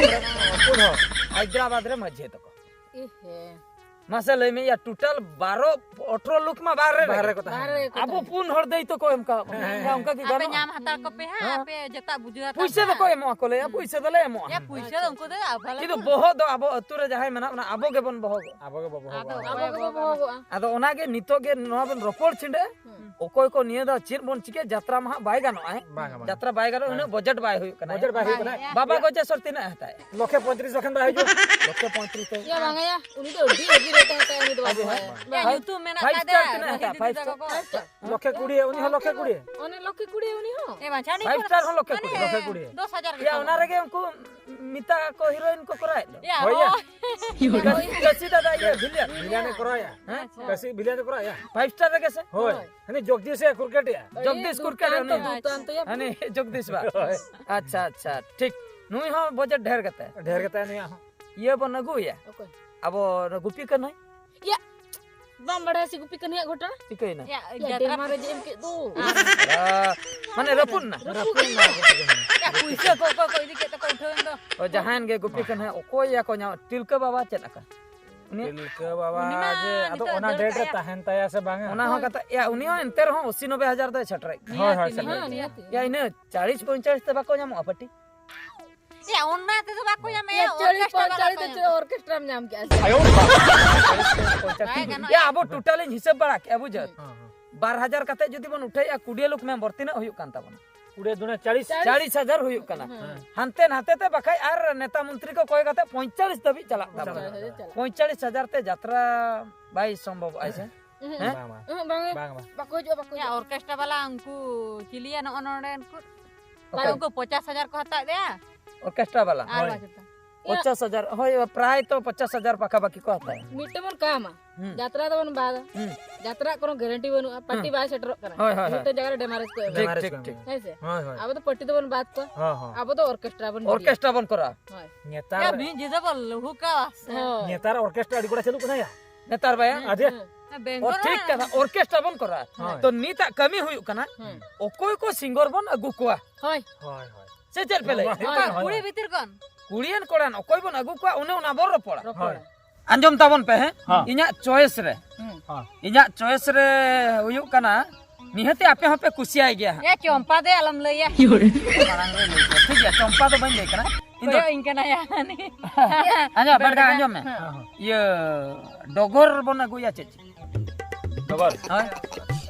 ᱯᱩᱱ ᱦᱚᱲ᱾ ᱦᱟᱭᱫᱨᱟᱵᱟᱫᱽ ᱨᱮ ᱢᱟᱹᱡᱷᱤ ᱛᱟᱠᱚ᱾ ᱮ ᱦᱮᱸ᱾ ᱢᱟᱥᱮ ᱞᱟᱹᱭ ᱢᱮ, ᱭᱟ, ᱴᱳᱴᱟᱞ ᱵᱟᱨᱚ, ᱟᱴᱷᱨᱚ ᱞᱳᱠ ᱢᱟ ᱵᱟᱦᱨᱮ ᱨᱮ᱾ ᱵᱟᱦᱨᱮ ᱠᱚ ᱛᱟᱦᱮᱱᱟ᱾ ᱵᱟᱦᱨᱮ ᱨᱮ ᱠᱚ ᱟᱵᱚ ᱛᱟᱦᱮᱱᱟ᱾ ᱯᱩᱱ ᱦᱚᱲ ᱫᱟᱹᱭᱤᱛᱛᱚ ᱠᱚ ᱮᱢ ᱠᱟᱣᱟᱫ ᱵᱚᱱᱟ᱾ ᱦᱮᱸ, ᱦᱮᱸ᱾ ᱚᱱᱠᱟ ᱠᱤ ᱟᱯᱮ ᱜᱟᱱᱚᱜᱼᱟ? ᱧᱟᱢ ᱦᱟᱛᱟᱲ ᱠᱚᱯᱮ ᱦᱟᱸᱜ, ᱦᱮᱸ? ᱟᱯᱮ ᱡᱚᱛᱚ ᱵᱩᱡᱷᱟᱹᱣ ᱦᱟᱛᱟᱲ ᱯᱩᱭᱥᱟᱹ ᱯᱮ ᱫᱚᱠᱚ ᱦᱟᱸᱜ᱾ ᱮᱢᱚᱜᱼᱟ ᱠᱚ ᱞᱟᱹᱭᱟ, ᱦᱩᱸ᱾ ᱯᱩᱭᱥᱟᱹ ᱫᱚᱞᱮ ᱮᱢᱚᱜᱼᱟ᱾ ᱭᱟ, ᱯᱩᱭᱥᱟᱹ ᱫᱚ ᱩᱱᱠᱩ ᱫᱚ ᱟᱵᱚ ᱞᱮ ᱠᱤᱱᱛᱩ ᱵᱚᱦᱚᱜ ᱫᱚ ᱟᱵᱚ ᱟᱹᱛᱩ ᱨᱮ ᱡᱟᱦᱟᱸᱭ ᱢᱮᱱᱟᱜ ᱵᱚᱱᱟ, ᱟᱵᱚ ᱜᱮᱵᱚᱱ ᱵᱚᱦᱚᱜᱚᱜᱼᱟ᱾ ᱟᱵᱚ ᱜᱮ ᱵᱚᱦᱚᱜᱚᱜᱼᱟ᱾ ᱟᱵᱚ ᱜᱮᱵᱚᱱ ᱵᱚᱦᱚᱜᱚᱜᱼᱟ᱾ ᱟᱫᱚ ᱚᱱᱟᱜᱮ ᱱᱤᱛᱚᱜ ᱜᱮ ᱱᱚᱣᱟ ᱵᱚᱱ ᱨᱚᱯᱚᱲ ᱪᱷᱤᱸᱰᱟᱹᱜᱼᱟ᱾ ᱦᱩᱸ᱾ ᱚᱠᱚᱭ ᱠᱚ ᱱᱤᱭᱟᱹ ᱫᱷᱟᱣ ᱪᱮᱫ ᱵᱚᱱ ᱪᱤᱠᱟᱹᱭᱟ, ᱡᱟᱛᱨᱟ ᱢᱟ ᱦᱟᱸᱜ ᱵᱟᱭ ᱜᱟᱱᱚᱜᱼᱟ, ᱦᱮᱸ? ᱵᱟᱝ, ᱵᱟᱝ᱾ ᱡᱟᱛᱨᱟ ᱵᱟᱭ ᱜᱟᱱᱚᱜᱼᱟ, ᱦᱮᱸ᱾ ᱩᱱᱟᱹᱜ ᱵᱟᱡᱮᱴ ᱵᱟᱭ ᱦᱩᱭᱩᱜ ᱠᱟᱱᱟ᱾ ᱵᱟᱡᱮᱴ ᱵᱟᱭ ᱦᱩᱭᱩᱜ ᱠᱟᱱᱟ᱾ ᱵᱟᱵᱟ ᱜᱚᱡᱮ ᱥᱚᱨ ᱛᱤᱱᱟᱹᱜ ᱮ ᱦᱟᱛᱟᱣᱮᱫ? ᱞᱚᱠᱷᱮ ᱯᱚᱸᱭᱛᱨᱤᱥ ᱵᱟᱠᱷᱟᱱ ᱵᱟᱭ ᱦᱤᱡᱩᱜᱼᱟ᱾ ᱞᱚᱠᱷᱮ ᱯᱚᱸᱭᱛᱨᱤᱥ ᱛᱮ᱾ ᱭᱟ, ᱵᱟᱝᱟ ᱭᱟ, ᱩᱱᱤ ᱫᱚ ᱟᱹᱰᱤ, ᱟᱹᱰᱤ ᱨᱮᱴ ᱮ ᱦᱟᱛᱟᱣᱟ, ᱩᱱᱤ ᱫᱚ ᱵᱟᱵᱟ᱾ ᱟᱹᱰᱤ ᱦᱚᱲ᱾ ᱵᱟᱝ᱾ ᱭᱟ, ᱯᱷᱟᱭᱤᱵᱷ ᱧᱩᱛᱩᱢ ᱢᱮᱱᱟᱜ ᱯᱷᱟᱭᱤᱵᱷ ᱛᱟᱭ ᱥᱴᱟᱨ ᱫᱚ, ᱛᱤᱱᱟᱹᱜ ᱮ ᱦᱟᱛᱟᱣᱟ? Five star? ᱞᱚᱠᱷᱮ ᱠᱩᱲᱤ, ᱩᱱᱤ ᱦᱚᱸ ᱞᱚᱠᱷᱮ ᱠᱩᱲᱤ᱾ ᱚᱱᱮ ᱞᱚᱠᱷᱮ ᱠᱩᱲᱤ, ᱩᱱᱤ ᱦᱚᱸ᱾ ᱮ, ᱵᱟᱝ, ᱪᱷᱟᱹᱱᱤ ᱯᱷᱟᱭᱤᱵᱷ ᱠᱚᱨᱮ ᱥᱴᱟᱨ ᱦᱚᱸ ᱞᱚᱠᱷᱮ ᱢᱟᱱᱮ ᱠᱩᱲᱤ᱾ ᱞᱚᱠᱷᱮ ᱠᱩᱲᱤ᱾ ᱫᱚᱥ ᱦᱟᱡᱟᱨ ᱜᱮ ᱭᱟ, ᱠᱚᱢ᱾ ᱚᱱᱟ ᱨᱮᱜᱮ ᱩᱱᱠᱩ ᱢᱤᱛᱟ ᱠᱚ ᱦᱤᱨᱳᱭᱤᱱ ᱠᱚ ᱠᱚᱨᱟᱣᱮᱫ ᱫᱚ᱾ ᱭᱟ, ᱦᱳᱭ ᱭᱟ᱾ ᱦᱳᱭ᱾ ᱠᱟᱹᱥᱤ, ᱠᱟᱹᱥᱤ ᱫᱟᱫᱟ, ᱤᱭᱟᱹ, ᱵᱷᱤᱞᱤᱭᱟᱱ᱾ ᱵᱷᱤᱞᱤᱭᱟᱱ ᱮ ᱠᱚᱨᱟᱣᱮᱫᱼᱟ᱾ ᱟᱪᱪᱷᱟ᱾ ᱠᱟᱹᱥᱤ ᱵᱷᱤᱞᱤᱭᱟᱱ ᱮ ᱠᱚᱨᱟᱣᱮᱫᱼᱟ᱾ ᱯᱷᱟᱭᱤᱵᱷ ᱥᱴᱟᱨ ᱨᱮᱜᱮ ᱥᱮ? ᱦᱳᱭ᱾ ᱦᱳᱭ᱾ ᱦᱟᱹᱱᱤ ᱡᱚᱜᱽᱫᱤᱥ ᱮ ᱠᱨᱤᱠᱮᱴ ᱮᱜᱼᱟ᱾ ᱡᱚᱜᱽᱫᱤᱥ ᱠᱩᱨᱠᱟᱨ ᱫᱩᱨᱫᱟᱱᱛᱚ, ᱩᱱᱤ᱾ ᱫᱩᱨᱫᱟᱱᱛᱚ ᱭᱟ᱾ ᱦᱟᱹᱱᱤ ᱡᱚᱜᱽᱫᱤᱥ ᱵᱟ᱾ ᱦᱳᱭ᱾ ᱟᱪᱪᱷᱟ, ᱟᱪᱪᱷᱟ, ᱴᱷᱤᱠ᱾ ᱱᱩᱭ ᱦᱚᱸ ᱵᱟᱡᱮᱴ ᱰᱷᱮᱨ ᱜᱮᱛᱟᱭ᱾ ᱰᱷᱮᱨ ᱜᱮᱛᱟᱭ ᱱᱩᱭᱟᱜ ᱦᱚᱸ᱾ ᱤᱭᱟᱹ ᱵᱚᱱ ᱟᱹᱜᱩᱭᱟ᱾ ᱚᱠᱚᱭ? ᱟᱵᱚ ᱜᱩᱯᱤ ᱠᱟᱹᱱᱦᱟᱹᱭ᱾ ᱭᱟ, ᱵᱟᱢ ᱵᱟᱲᱟᱭᱟ ᱥᱮ ᱜᱩᱯᱤ ᱠᱟᱹᱱᱦᱟᱹᱭᱟᱜ ᱜᱷᱚᱴᱚᱱᱟ? ᱪᱤᱠᱟᱹᱭᱮᱱᱟ? ᱭᱟ, ᱭᱟ, ᱡᱟᱛᱨᱟ ᱰᱮᱢᱟ ᱨᱮ ᱡᱮ ᱮᱢ ᱠᱮᱫ ᱫᱚ᱾ ᱟᱨ ᱢᱟᱱᱮ ᱨᱟᱹᱯᱩᱫ ᱮᱱᱟ? ᱨᱟᱹᱯᱩᱫ ᱮᱱᱟ᱾ ᱭᱟ, ᱯᱩᱭᱥᱟᱹ ᱠᱚ ᱚᱠᱚᱭ ᱠᱚ ᱤᱫᱤ ᱠᱮᱫ ᱛᱟᱠᱚ ᱩᱴᱷᱟᱹᱣ ᱮᱱ ᱫᱚ᱾ ᱚ, ᱡᱟᱦᱟᱸᱭᱮᱱ ᱜᱮ ᱜᱩᱯᱤ ᱠᱟᱹᱱᱦᱟᱹᱭ, ᱚᱠᱚᱭ ᱭᱟ ᱠᱚ ᱧᱟᱢ? ᱛᱤᱞᱠᱟᱹ ᱵᱟᱵᱟ ᱪᱮᱫ ᱟᱠᱟ? ᱩᱱᱤ ᱛᱤᱞᱠᱟᱹ ᱵᱟᱵᱟ ᱩᱱᱤ ᱢᱟ ᱡᱮ ᱟᱫᱚ ᱱᱤᱛᱚᱜ ᱚᱱᱟ ᱫᱟᱹᱲ ᱰᱮᱴ ᱨᱮ ᱠᱟᱭᱟ᱾ ᱛᱟᱦᱮᱱ ᱛᱟᱭᱟ ᱥᱮ ᱵᱟᱝᱟ? ᱚᱱᱟ ᱦᱚᱸ ᱦᱳᱭ᱾ ᱠᱟᱛᱷᱟ, ᱭᱟ, ᱩᱱᱤ ᱦᱚᱸ ᱮᱱᱛᱮ ᱨᱮᱦᱚᱸ ᱟᱥᱤ ᱱᱚᱵᱵᱳᱭ ᱦᱟᱡᱟᱨ ᱫᱚᱭ ᱥᱮᱴᱮᱨᱮᱫ ᱜᱮᱭᱟ᱾ ᱦᱳᱭ, ᱦᱳᱭ, ᱱᱤᱦᱟᱹᱛᱤ, ᱥᱮᱴᱮᱨ ᱱᱤᱦᱟᱹᱛᱤ᱾ ᱜᱮᱭᱟ᱾ ᱭᱟ, ᱤᱱᱟᱹ ᱪᱟᱞᱤᱥ ᱯᱚᱧᱪᱟᱞᱤᱥ ᱛᱮ ᱵᱟᱠᱚ ᱧᱟᱢᱚᱜᱼᱟ ᱯᱟᱹᱴᱤ? ᱭᱟ, ᱚᱱᱟ ᱛᱮᱫᱚ ᱵᱟᱠᱚ ᱧᱟᱢᱮᱜᱼᱟ, ᱭᱟ, ᱪᱟᱞᱤᱥ ᱚᱨᱠᱮᱥᱴᱨᱟ ᱵᱟᱠᱚ ᱯᱚᱧᱪᱟᱞᱤᱥ ᱛᱮ ᱧᱟᱢᱮᱜᱼᱟ᱾ ᱪᱮᱫ ᱚᱨᱠᱮᱥᱴᱨᱟᱢ ᱧᱟᱢ ᱠᱮᱜᱼᱟ ᱥᱮ? ᱵᱟᱭ ᱜᱟᱱᱚᱜᱼᱟ᱾ ᱭᱟ, ᱟᱵᱚ ᱴᱳᱴᱟᱞᱤᱧ ᱦᱤᱥᱟᱹᱵ ᱵᱟᱲᱟ ᱠᱮᱜᱼᱟ, ᱵᱩᱡᱷᱟᱹᱣ? ᱦᱩᱸ᱾ ᱦᱩᱸ, ᱦᱩᱸ᱾ ᱵᱟᱨ ᱦᱟᱡᱟᱨ ᱠᱟᱛᱮ ᱡᱩᱫᱤ ᱵᱚᱱ ᱩᱴᱷᱟᱹᱭᱟ, ᱠᱩᱲᱤ ᱞᱳᱠ ᱢᱮᱢᱵᱚᱨ, ᱛᱤᱱᱟᱹᱜ ᱦᱩᱭᱩᱜ ᱠᱟᱱ ᱛᱟᱵᱚᱱᱟ? ᱠᱩᱲᱤ ᱫᱩᱱᱮ ᱪᱟᱞᱤᱥ᱾ ᱪᱟᱞᱤᱥ ᱦᱟᱡᱟᱨ ᱦᱩᱭᱩᱜ ᱠᱟᱱᱟ᱾ ᱦᱩᱸ᱾ ᱦᱟᱱᱛᱮ ᱱᱟᱛᱮ ᱛᱮ ᱵᱟᱠᱷᱟᱡ ᱟᱨ ᱱᱮᱛᱟ ᱢᱚᱱᱛᱨᱤ ᱠᱚ ᱠᱚᱭ ᱠᱟᱛᱮ ᱯᱚᱧᱪᱟᱞᱤᱥ ᱫᱷᱟᱹᱵᱤᱡ ᱪᱟᱞᱟᱜ ᱛᱟᱵᱚᱱᱟ᱾ ᱯᱚᱧᱪᱟᱞᱤᱥ ᱦᱟᱡᱟᱨ ᱪᱟᱞᱟᱜ᱾ ᱯᱚᱧᱪᱟᱞᱤᱥ ᱦᱟᱡᱟᱨ ᱛᱮ ᱡᱟᱛᱨᱟ ᱵᱟᱭ ᱥᱚᱢᱵᱷᱚᱵᱚᱜᱼᱟ ᱥᱮ? ᱦᱮᱸ? ᱵᱟᱝ, ᱵᱟᱝ᱾ ᱩᱦᱩᱸ, ᱵᱟᱝ, ᱵᱟᱝ᱾ ᱵᱟᱠᱚ ᱦᱤᱡᱩᱜᱼᱟ, ᱵᱟᱠᱚ ᱦᱤᱡᱩᱜᱼᱟ᱾ ᱚᱨᱠᱮᱥᱴᱨᱟ ᱵᱟᱞᱟ ᱩᱱᱠᱩ ᱪᱤᱞᱤᱭᱟ ᱱᱚᱜᱼᱚ ᱱᱚᱰᱮᱱ ᱠᱚ? ᱵᱟᱝ, ᱚᱠᱚᱭ? ᱩᱱᱠᱩ ᱯᱚᱪᱟᱥ ᱦᱟᱡᱟᱨ ᱠᱚ ᱦᱟᱛᱟᱣ ᱮᱫᱟ᱾ ᱚᱨᱠᱮᱥᱴᱨᱟ ᱵᱟᱞᱟ? ᱟᱨ ᱦᱳᱭ᱾ ᱵᱟᱝ ᱪᱮᱫ? ᱯᱚᱪᱟᱥ ᱦᱟᱡᱟᱨ, ᱦᱳᱭ, ᱯᱨᱟᱭ ᱛᱚ ᱯᱚᱪᱟᱥ ᱦᱟᱡᱟᱨ ᱯᱟᱠᱟᱯᱟᱠᱤ ᱠᱚ ᱦᱟᱛᱟᱣᱟ᱾ ᱢᱤᱫᱴᱮᱱ ᱵᱚᱱ ᱠᱟᱢᱟ, ᱦᱩᱸ᱾ ᱡᱟᱛᱨᱟ ᱫᱚᱵᱚᱱ ᱵᱟᱫᱟ᱾ ᱦᱩᱸ᱾ ᱡᱟᱛᱨᱟ ᱠᱳᱱᱳ ᱜᱟᱨᱮᱱᱴᱤ ᱵᱟᱹᱱᱩᱜᱼᱟ, ᱯᱟᱨᱴᱤ ᱦᱩᱸ᱾ ᱵᱟᱭ ᱥᱮᱴᱮᱨᱚᱜ ᱠᱟᱱᱟ᱾ ᱦᱳᱭ, ᱦᱳᱭ, ᱦᱳᱭ᱾ ᱢᱤᱫᱴᱮᱱ ᱡᱟᱭᱜᱟ ᱨᱮ ᱰᱮᱢᱟᱨᱮᱡᱽ ᱠᱚ ᱮᱢᱟ᱾ ᱴᱷᱤᱠ, ᱴᱷᱤᱠ, ᱴᱷᱤᱠ᱾ ᱦᱮᱸ ᱥᱮ? ᱦᱳᱭ, ᱦᱳᱭ᱾ ᱟᱵᱚ ᱫᱚ ᱯᱟᱨᱴᱤ ᱫᱚᱵᱚᱱ ᱵᱟᱫ ᱠᱚᱣᱟ᱾ ᱦᱚᱸ, ᱦᱚᱸ᱾ ᱟᱵᱚ ᱫᱚ ᱚᱨᱠᱮᱥᱴᱨᱟ ᱵᱚᱱ ᱜᱤᱰᱤᱭᱟ᱾ ᱚᱨᱠᱮᱥᱴᱨᱟ ᱵᱚᱱ ᱠᱚᱨᱟᱣᱟ᱾ ᱦᱳᱭ᱾ ᱱᱮᱛᱟᱨ ᱭᱟ, ᱢᱤᱫ ᱧᱤᱫᱟᱹ ᱵᱚᱱ ᱞᱩᱦᱩᱠᱟ ᱥᱮ᱾ ᱦᱳᱭ᱾ ᱱᱮᱛᱟᱨ ᱚᱨᱠᱮᱥᱴᱨᱟ ᱟᱹᱰᱤ ᱜᱚᱴᱟ ᱪᱟᱹᱞᱩᱜ ᱠᱟᱱᱟ ᱭᱟ᱾ ᱦᱩᱸ᱾ ᱱᱮᱛᱟᱨ ᱵᱟᱭᱟ? ᱦᱩᱸ, ᱟᱫᱮ? ᱦᱩᱸ᱾ ᱚ, ᱵᱮᱝᱜᱚᱞ ᱴᱷᱤᱠ ᱨᱮ ᱠᱟᱛᱷᱟ, ᱚᱨᱠᱮᱥᱴᱨᱟ ᱵᱚᱱ ᱠᱚᱨᱟᱣᱟ᱾ ᱦᱳᱭ᱾ ᱛᱚ ᱱᱤᱛᱟᱜ ᱠᱟᱹᱢᱤ ᱦᱩᱭᱩᱜ ᱠᱟᱱᱟ, ᱦᱩᱸ᱾ ᱚᱠᱚᱭ ᱠᱚ ᱥᱤᱝᱜᱚᱨ ᱵᱚᱱ ᱟᱹᱜᱩ ᱠᱚᱣᱟ᱾ ᱦᱳᱭ᱾ ᱦᱳᱭ, ᱦᱳᱭ᱾ ᱥᱮ ᱪᱮᱫ ᱯᱮ ᱞᱟᱹᱭᱟ? ᱦᱳᱭ, ᱦᱳᱭ, ᱦᱳᱭ᱾ ᱠᱩᱲᱤ ᱵᱷᱤᱛᱤᱨ ᱠᱷᱚᱱ᱾ ᱠᱩᱲᱤᱭᱮᱱ ᱠᱚᱲᱟᱱ ᱚᱠᱚᱭ ᱵᱚᱱ ᱟᱹᱜᱩ ᱠᱚᱣᱟ, ᱚᱱᱮ ᱚᱱᱟ ᱵᱚᱱ ᱨᱚᱯᱚᱲᱟ᱾ ᱨᱚᱯᱚᱲᱟ᱾ ᱦᱳᱭ᱾ ᱟᱸᱡᱚᱢ ᱛᱟᱵᱚᱱ ᱯᱮ, ᱦᱮᱸ? ᱦᱚᱸ᱾ ᱤᱧᱟᱹᱜ choice ᱨᱮ᱾ ᱦᱩᱸ᱾ ᱦᱚᱸ᱾ ᱤᱧᱟᱹᱜ choice ᱨᱮ ᱦᱩᱭᱩᱜ ᱠᱟᱱᱟ, ᱱᱤᱦᱟᱹᱛᱤ ᱟᱯᱮ ᱦᱚᱸᱯᱮ ᱠᱩᱥᱤᱭᱟᱭ ᱜᱮᱭᱟ ᱦᱟᱸᱜ᱾ ᱮ, ᱪᱚᱢᱯᱟ ᱫᱮ ᱟᱞᱚᱢ ᱞᱟᱹᱭᱟ᱾ ᱢᱟᱲᱟᱝ ᱨᱮ ᱞᱟᱹᱭ ᱠᱚᱣᱟ᱾ ᱴᱷᱤᱠ ᱜᱮᱭᱟ, ᱪᱚᱢᱯᱟ ᱫᱚ ᱵᱟᱹᱧ ᱞᱟᱹᱭ ᱠᱟᱱᱟ᱾ ᱤᱧ ᱫᱚ ᱠᱚᱭᱚᱜ ᱤᱧ ᱠᱟᱱᱟᱭᱟ᱾ ᱟᱸᱡᱚᱢ, ᱵᱮᱲᱜᱟ, ᱟᱸᱡᱚᱢ ᱢᱮ᱾ ᱦᱮᱸ᱾ ᱤᱭᱟᱹ, ᱰᱚᱜᱚᱨ ᱵᱚᱱ ᱟᱹᱜᱩᱭᱟ ᱪᱮᱫ? ᱰᱚᱜᱚᱨ? ᱦᱳᱭ᱾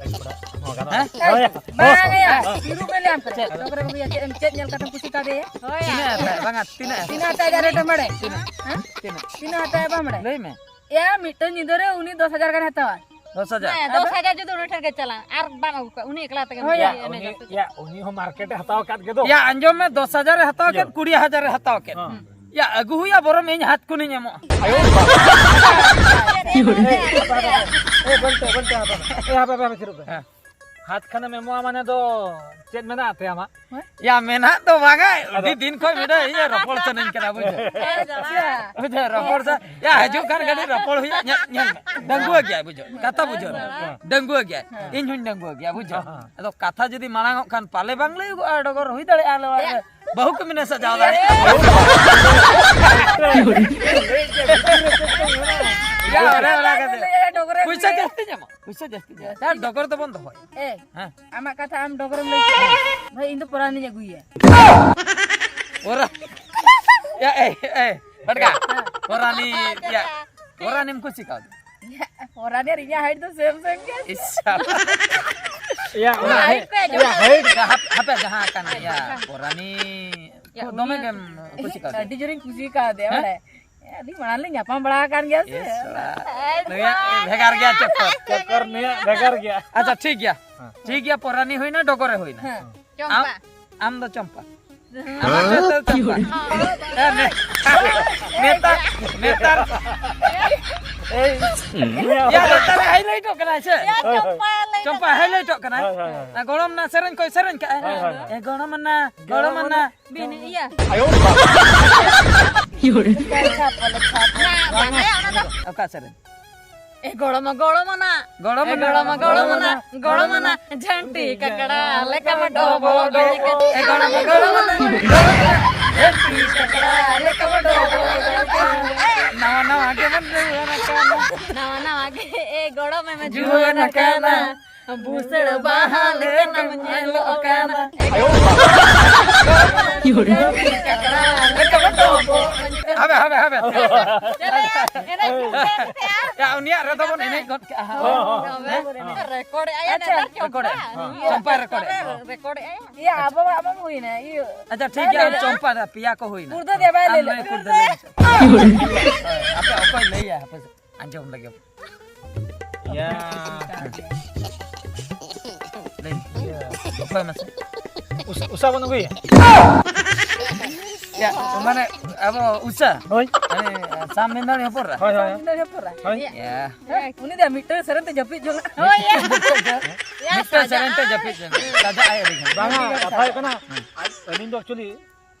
ᱦᱚᱸ, ᱜᱟᱱᱚᱜᱼᱟ᱾ ᱦᱮᱸ? ᱦᱳᱭ᱾ ᱵᱟᱝ ᱭᱟ, ᱦᱤᱨᱩ ᱢᱮ ᱞᱟᱹᱭᱟᱢ ᱠᱟᱱᱟ᱾ ᱪᱮᱫ? ᱰᱚᱜᱚᱨ ᱮᱢ ᱟᱹᱜᱩᱭᱟ, ᱪᱮᱫ ᱮᱢ, ᱪᱮᱫ ᱧᱮᱞ ᱠᱟᱛᱮᱢ ᱠᱩᱥᱤ ᱠᱟᱫᱮᱭᱟ? ᱦᱳᱭ᱾ ᱛᱤᱱᱟᱹᱜ ᱦᱟᱛᱟᱣ? ᱵᱟᱝᱟ, ᱛᱤᱱᱟᱹᱜ? ᱛᱤᱱᱟᱹᱜ ᱦᱟᱛᱟᱣ ᱮᱫᱟ ᱨᱮᱴ ᱮᱢ ᱵᱟᱲᱟᱭᱟ? ᱛᱤᱱᱟᱹᱜ? ᱦᱮᱸ? ᱛᱤᱱᱟᱹᱜ? ᱛᱤᱱᱟᱹᱜ ᱦᱟᱛᱟᱣ ᱮᱫᱟ ᱵᱟᱢ ᱵᱟᱲᱟᱭᱟ? ᱞᱟᱹᱭ ᱢᱮ᱾ ᱮᱭᱟ, ᱢᱤᱫᱴᱟᱝ ᱧᱤᱫᱟᱹ ᱨᱮ ᱩᱱᱤ ᱫᱚᱥ ᱦᱟᱡᱟᱨ ᱜᱟᱱ ᱦᱟᱛᱟᱣᱟ᱾ ᱫᱚᱥ ᱦᱟᱡᱟᱨ? ᱦᱮᱸ, ᱫᱚᱥ ᱦᱟᱡᱟᱨ ᱡᱩᱫᱤ ᱩᱱᱤ ᱴᱷᱮᱱ ᱜᱮ ᱪᱟᱞᱟᱜ, ᱟᱨ ᱵᱟᱢ ᱟᱹᱜᱩ ᱠᱚᱣᱟ, ᱩᱱᱤ ᱮᱠᱞᱟ ᱛᱮᱜᱮᱢ ᱦᱳᱭ᱾ ᱤᱫᱤᱭᱟ ᱩᱱᱤ, ᱮᱱᱮᱡ ᱟᱯᱮ᱾ ᱭᱟ, ᱩᱱᱤ ᱦᱚᱸ ᱢᱟᱨᱠᱮᱴ ᱮ ᱦᱟᱛᱟᱣ ᱟᱠᱟᱫ ᱜᱮ ᱫᱚ᱾ ᱭᱟ, ᱟᱸᱡᱚᱢ ᱢᱮ, ᱫᱚᱥ ᱦᱟᱡᱟᱨ ᱮ ᱦᱟᱛᱟᱣ ᱠᱮᱫ, ᱦᱮᱸ᱾ ᱠᱩᱲᱤ ᱦᱟᱡᱟᱨ ᱮ ᱦᱟᱛᱟᱣ ᱠᱮᱫ᱾ ᱦᱮᱸ᱾ ᱭᱟ, ᱟᱹᱜᱩ ᱦᱩᱭᱩᱜᱼᱟ, ᱵᱚᱨᱚᱢ ᱤᱧ ᱦᱟᱛ ᱠᱷᱚᱱᱤᱧ ᱮᱢᱚᱜᱼᱟ᱾ ᱟᱭᱳ ᱵᱟᱵᱟ᱾ ᱮ, ᱵᱟᱵᱟ, ᱵᱟᱵᱟ᱾ ᱮ, ᱵᱟᱹᱱᱛᱮ, ᱵᱟᱹᱱᱛᱮ, ᱦᱟᱯᱮ, ᱦᱟᱯᱮ᱾ ᱮ, ᱦᱟᱯᱮ, ᱦᱟᱯᱮ, ᱦᱟᱯᱮ, ᱛᱷᱤᱨᱚᱜ ᱯᱮ᱾ ᱦᱮᱸ᱾ ᱦᱟᱛ ᱠᱷᱟᱱᱮᱢ ᱮᱢᱚᱜᱼᱟ ᱢᱟᱱᱮ ᱫᱚ ᱪᱮᱫ ᱢᱮᱱᱟᱜ ᱛᱮ ᱟᱢᱟᱜ? ᱭᱟ, ᱢᱮᱱᱟᱜ ᱫᱚ ᱵᱟᱝᱟ, ᱟᱹᱰᱤ ᱟᱫᱚ? ᱫᱤᱱ ᱠᱷᱚᱱ ᱢᱤᱫᱴᱮᱱ ᱤᱭᱟᱹ ᱨᱚᱯᱚᱲ ᱥᱟᱱᱟᱧ ᱠᱟᱱᱟ, ᱵᱩᱡᱷᱟᱹᱣ᱾ ᱟᱪᱪᱷᱟ᱾ ᱵᱩᱡᱷᱟᱹᱣ, ᱨᱚᱯᱚᱲ ᱥᱟ-, ᱭᱟ, ᱦᱤᱡᱩᱜ ᱠᱷᱟᱱ ᱠᱟᱹᱴᱤᱡ ᱨᱚᱯᱚᱲ ᱦᱩᱭᱩᱜᱼᱟ, ᱧᱮᱞ, ᱧᱮᱞ ᱢᱮ᱾ ᱰᱟᱺᱜᱩᱣᱟᱹ ᱜᱮᱭᱟᱭ, ᱵᱩᱡᱷᱟᱹᱣ᱾ ᱠᱟᱛᱷᱟ ᱵᱩᱡᱷᱟᱹᱣ᱾ ᱦᱮᱸ᱾ ᱰᱟᱺᱜᱩᱣᱟᱹ ᱜᱮᱭᱟᱭ᱾ ᱦᱮᱸ᱾ ᱤᱧ ᱦᱚᱸᱧ ᱰᱟᱺᱜᱩᱣᱟᱹ ᱜᱮᱭᱟ, ᱵᱩᱡᱷᱟᱹᱣ᱾ ᱦᱮᱸ, ᱦᱮᱸ᱾ ᱟᱫᱚ ᱠᱟᱛᱷᱟ ᱡᱩᱫᱤ ᱢᱟᱲᱟᱝ ᱚᱜ ᱠᱷᱟᱱ ᱯᱟᱞᱮ ᱵᱟᱝ ᱞᱟᱹᱭᱚᱜᱚᱜᱼᱟ, ᱰᱚᱜᱚᱨ ᱦᱩᱭ ᱫᱟᱲᱮᱭᱟᱜᱼᱟ, ᱟᱞᱮ ᱚᱲᱟᱜ ᱨᱮ ᱵᱟᱹᱦᱩ ᱠᱚ ᱢᱮᱱᱟ ᱥᱟᱡᱟᱣ ᱫᱟᱲᱮᱭᱟᱜᱼᱟ᱾ ᱭᱟ, ᱚᱱᱮ ᱚᱱᱟ ᱠᱟᱛᱮ᱾ ᱰᱚᱜᱚᱨ ᱮᱢ ᱯᱩᱭᱥᱟᱹ ᱞᱟᱹᱭᱟ᱾ ᱡᱟᱹᱥᱛᱤ ᱧᱟᱢᱚᱜᱼᱟ᱾ ᱯᱩᱭᱥᱟᱹ ᱡᱟᱹᱥᱛᱤ ᱧᱟᱢᱚᱜᱼᱟ᱾ ᱭᱟ, ᱰᱚᱜᱚᱨ ᱫᱚᱵᱚᱱ ᱫᱚᱦᱚᱭᱟ᱾ ᱮ, ᱦᱮᱸ᱾ ᱟᱢᱟᱜ ᱠᱟᱛᱷᱟ ᱟᱢ ᱰᱚᱜᱚᱨᱮᱢ ᱞᱟᱹᱭ ᱠᱮᱫᱟ᱾ ᱵᱷᱟᱹᱭ, ᱤᱧ ᱫᱚ ᱯᱚᱨᱟᱱᱤᱧ ᱟᱹᱜᱩᱭᱟ᱾ ᱯᱚᱨᱟ-, ᱭᱟ, ᱮ, ᱮ, ᱵᱟᱰᱜᱟ᱾ ᱦᱮᱸ᱾ ᱯᱚᱨᱟᱱᱤ, ᱭᱟ, ᱯᱚᱨᱟᱱᱤᱢ ᱠᱩᱥᱤ ᱠᱟᱣᱫᱤᱧᱟ᱾ ᱭᱟ, ᱯᱚᱨᱟᱱᱤ ᱟᱨ ᱤᱧᱟᱹᱜ height ᱫᱚ same same ᱜᱮᱭᱟ᱾ ᱤᱥ, ᱥᱟᱞᱟ᱾ ᱭᱟ, ᱚᱱᱟ ᱦᱟᱭ, height, ᱠᱚ ᱟᱸᱡᱚᱢ ᱭᱟ, ᱠᱟᱫᱟ᱾ Height᱾ ᱦᱟᱯ-, ᱦᱟᱯᱮ, ᱡᱟᱦᱟᱸ ᱠᱟᱱᱟ, ᱭᱟ, ᱯᱚᱨᱟᱱᱤ ᱭᱟ, ᱠᱷᱩᱵ ᱫᱚᱢᱮ ᱩᱱᱤ ᱜᱮᱢ ᱠᱩᱥᱤ ᱠᱟᱣᱫᱮᱭᱟ᱾ ᱟᱹᱰᱤ ᱡᱳᱨᱤᱧ ᱠᱩᱥᱤ ᱠᱟᱣᱫᱮᱭᱟ, ᱦᱮᱸ? ᱵᱟᱲᱟᱭ᱾ ᱟᱹᱰᱤ ᱢᱟᱲᱟᱝ ᱞᱮ ᱧᱟᱯᱟᱢ ᱵᱟᱲᱟ ᱟᱠᱟᱱ ᱜᱮᱭᱟ ᱥᱮ᱾ ᱤᱥ, ᱵᱟᱵᱟ᱾ ᱱᱩᱭᱟᱜ ᱵᱷᱮᱜᱟᱨ ᱜᱮᱭᱟ ᱪᱚᱠᱠᱚᱨ᱾ ᱪᱚᱠᱠᱚᱨ ᱱᱩᱭᱟᱜ ᱵᱷᱮᱜᱟᱨ ᱜᱮᱭᱟ᱾ ᱟᱪᱪᱷᱟ, ᱴᱷᱤᱠ ᱜᱮᱭᱟ᱾ ᱦᱮᱸ᱾ ᱴᱷᱤᱠ ᱜᱮᱭᱟ, ᱯᱚᱨᱟᱱᱤ ᱦᱩᱭᱱᱟ, ᱰᱚᱜᱚᱨᱮ ᱦᱩᱭᱱᱟ᱾ ᱦᱮᱸ᱾ ᱪᱚᱢᱯᱟ᱾ ᱟᱢ, ᱟᱢ ᱫᱚ ᱪᱚᱢᱯᱟ᱾ ᱦᱮᱸ᱾ ᱟᱢᱟᱜ ᱫᱚ ᱪᱚᱢᱯᱟ᱾ ᱦᱮᱸ, ᱱᱮ-, ᱱᱮᱛᱟᱨ, ᱱᱮᱛᱟᱨ᱾ ᱮᱭ, ᱭᱟ, ᱱᱮᱛᱟᱨ ᱦᱟᱭᱞᱟᱭᱤᱴᱚᱜ ᱠᱟᱱᱟᱭ ᱥᱮ? ᱦᱳᱭ, ᱦᱳᱭ᱾ ᱪᱚᱢᱯᱟ ᱦᱟᱭᱞᱟᱭᱤᱴᱚᱜ ᱠᱟᱱᱟᱭ᱾ ᱦᱳᱭ, ᱦᱳᱭ, ᱦᱳᱭ᱾ ᱟᱨ ᱜᱚᱲᱚᱢ ᱱᱟ ᱥᱮᱨᱮᱧ ᱠᱚᱭ ᱥᱮᱨᱮᱧ ᱠᱟᱜᱼᱟᱭ᱾ ᱦᱳᱭ, ᱦᱳᱭ, ᱦᱳᱭ᱾ ᱮ ᱜᱚᱲᱚᱢ ᱱᱟ, ᱜᱚᱲᱚᱢ ᱱᱟ᱾ ᱵᱤᱱ ᱤᱭᱟᱹ᱾ ᱟᱭᱳ ᱵᱟᱵᱟ᱾ ᱚᱠᱟ ᱥᱮᱨᱮᱧ? ᱮ ᱜᱚᱲᱚᱢᱟ, ᱜᱚᱲᱚᱢᱟ ᱱᱟ᱾ ᱜᱚᱲᱚᱢᱟ, ᱮ ᱜᱚᱲᱚᱢᱟ, ᱜᱚᱲᱚᱢᱟ ᱱᱟ᱾ ᱜᱚᱲᱚᱢᱟ ᱱᱟ᱾ ᱡᱷᱟᱱᱴᱤ ᱠᱟᱠᱲᱟ ᱞᱮᱠᱟ ᱢᱟ ᱰᱚᱵᱚᱜ ᱰᱚᱵᱚᱜ᱾ ᱮ ᱜᱚᱲᱚᱢᱟ, ᱜᱚᱲᱚᱢᱟ ᱱᱟ᱾ ᱡᱷᱟᱱᱴᱤ ᱠᱟᱠᱲᱟ ᱞᱮᱠᱟ ᱢᱟ ᱰᱚᱵᱚᱜ ᱰᱚᱵᱚᱜ᱾ ᱱᱟᱣᱟ ᱱᱟᱣᱟ ᱜᱮ ᱵᱚᱱ ᱨᱩᱣᱟᱹᱲ ᱟᱠᱟᱱᱟ᱾ ᱱᱟᱣᱟ ᱱᱟᱣᱟ ᱜᱮ, ᱮ ᱜᱚᱲᱚᱢ ᱮᱢ ᱡᱩᱣᱟᱹᱱ ᱟᱠᱟᱱᱟ᱾ ᱵᱩᱥᱟᱹᱲ ᱵᱟᱦᱟ ᱞᱮᱠᱟᱱᱟᱢ ᱧᱮᱞᱚᱜ ᱠᱟᱱᱟ᱾ ᱦᱟᱵᱮ, ᱦᱟᱵᱮ, ᱦᱟᱵᱮ᱾ ᱮᱱᱮᱡ ᱮᱱᱮᱡ ᱮᱱᱮᱡ ᱮᱱᱮᱡ᱾ ᱭᱟ, ᱩᱱᱤᱭᱟᱜ ᱨᱮᱫᱚ ᱵᱚᱱ ᱮᱱᱮᱡ ᱜᱚᱫ ᱠᱟᱜᱼᱟ᱾ ᱦᱚᱸ, ᱦᱚᱸ, ᱦᱚᱸ᱾ ᱨᱮᱠᱚᱨᱰ ᱮᱫ ᱟᱭᱟ ᱟᱪᱪᱷᱟ᱾ ᱱᱮᱛᱟᱨ ᱨᱮᱠᱚᱨᱰ ᱮᱫ᱾ ᱪᱚᱢᱯᱟ᱾ ᱦᱚᱸ, ᱪᱚᱢᱯᱟᱭ ᱨᱮᱠᱚᱨᱰ ᱮᱫ᱾ ᱨᱮᱠᱚᱨᱰ ᱮᱫ ᱟᱭᱟ᱾ ᱤᱭᱟᱹ, ᱟᱵᱚᱣᱟᱜ ᱵᱟᱝ ᱦᱩᱭᱱᱟ, ᱤᱭᱟᱹ᱾ ᱟᱪᱪᱷᱟ, ᱴᱷᱤᱠ ᱜᱮᱭᱟ, ᱵᱟᱭ ᱞᱟᱹᱭ ᱪᱚᱢᱯᱟ ᱫᱟ, ᱯᱮᱭᱟ ᱠᱚ ᱦᱩᱭᱱᱟ᱾ ᱠᱩᱲᱫᱟᱹ ᱫᱮ ᱵᱟᱭ ᱟᱢ ᱞᱟᱹᱭ ᱱᱩᱭ ᱞᱮᱫ᱾ ᱠᱩᱲᱫᱟᱹ ᱞᱟᱹᱭ ᱢᱮᱥᱮ᱾ ᱦᱳᱭ, ᱟᱯᱮ ᱚᱠᱚᱭ ᱞᱟᱹᱭᱟ, ᱦᱟᱯᱮ ᱥᱮ, ᱟᱸᱡᱚᱢ ᱞᱮᱜᱮ᱾ ᱭᱟ᱾ ᱞᱟᱹᱭ ᱢᱮ᱾ ᱚᱠᱚᱭ ᱢᱟᱥᱮ? ᱩᱥ-, ᱩᱥᱟ ᱵᱚᱱ ᱟᱹᱜᱩᱭᱟ? ᱭᱟ, ᱢᱟᱱᱮ, ᱟᱵᱚ ᱩᱥᱟ? ᱦᱳᱭ᱾ ᱢᱟᱱᱮ, ᱥᱟᱢ ᱢᱮᱱᱫᱟᱲᱤ ᱦᱚᱯᱚᱱ ᱨᱟ? ᱦᱳᱭ, ᱦᱳᱭ᱾ ᱥᱟᱢ ᱢᱮᱱᱫᱟᱲᱤ ᱦᱚᱯᱚᱱ ᱨᱟ? ᱦᱳᱭ᱾ ᱭᱟ᱾ ᱩᱱᱤ ᱫᱚ ᱢᱤᱫᱴᱟᱝ ᱥᱮᱨᱮᱧ ᱛᱮ ᱡᱟᱹᱯᱤᱫ ᱡᱚᱝᱟ᱾ ᱦᱳᱭ, ᱭᱟ᱾ ᱢᱤᱫᱴᱟᱝ ᱥᱮᱨᱮᱧ ᱛᱮ ᱡᱟᱹᱯᱤᱫ ᱡᱚᱝᱟ᱾ ᱥᱟᱡᱟᱜ ᱟᱭ ᱟᱹᱰᱤ ᱜᱷᱟᱹᱲᱤᱡ᱾ ᱵᱟᱝᱟ, ᱠᱟᱛᱷᱟ ᱦᱩᱭᱩᱜ ᱠᱟᱱᱟ, ᱦᱮᱸ᱾ ᱟᱡ, ᱟᱹᱞᱤᱧ ᱫᱚ actually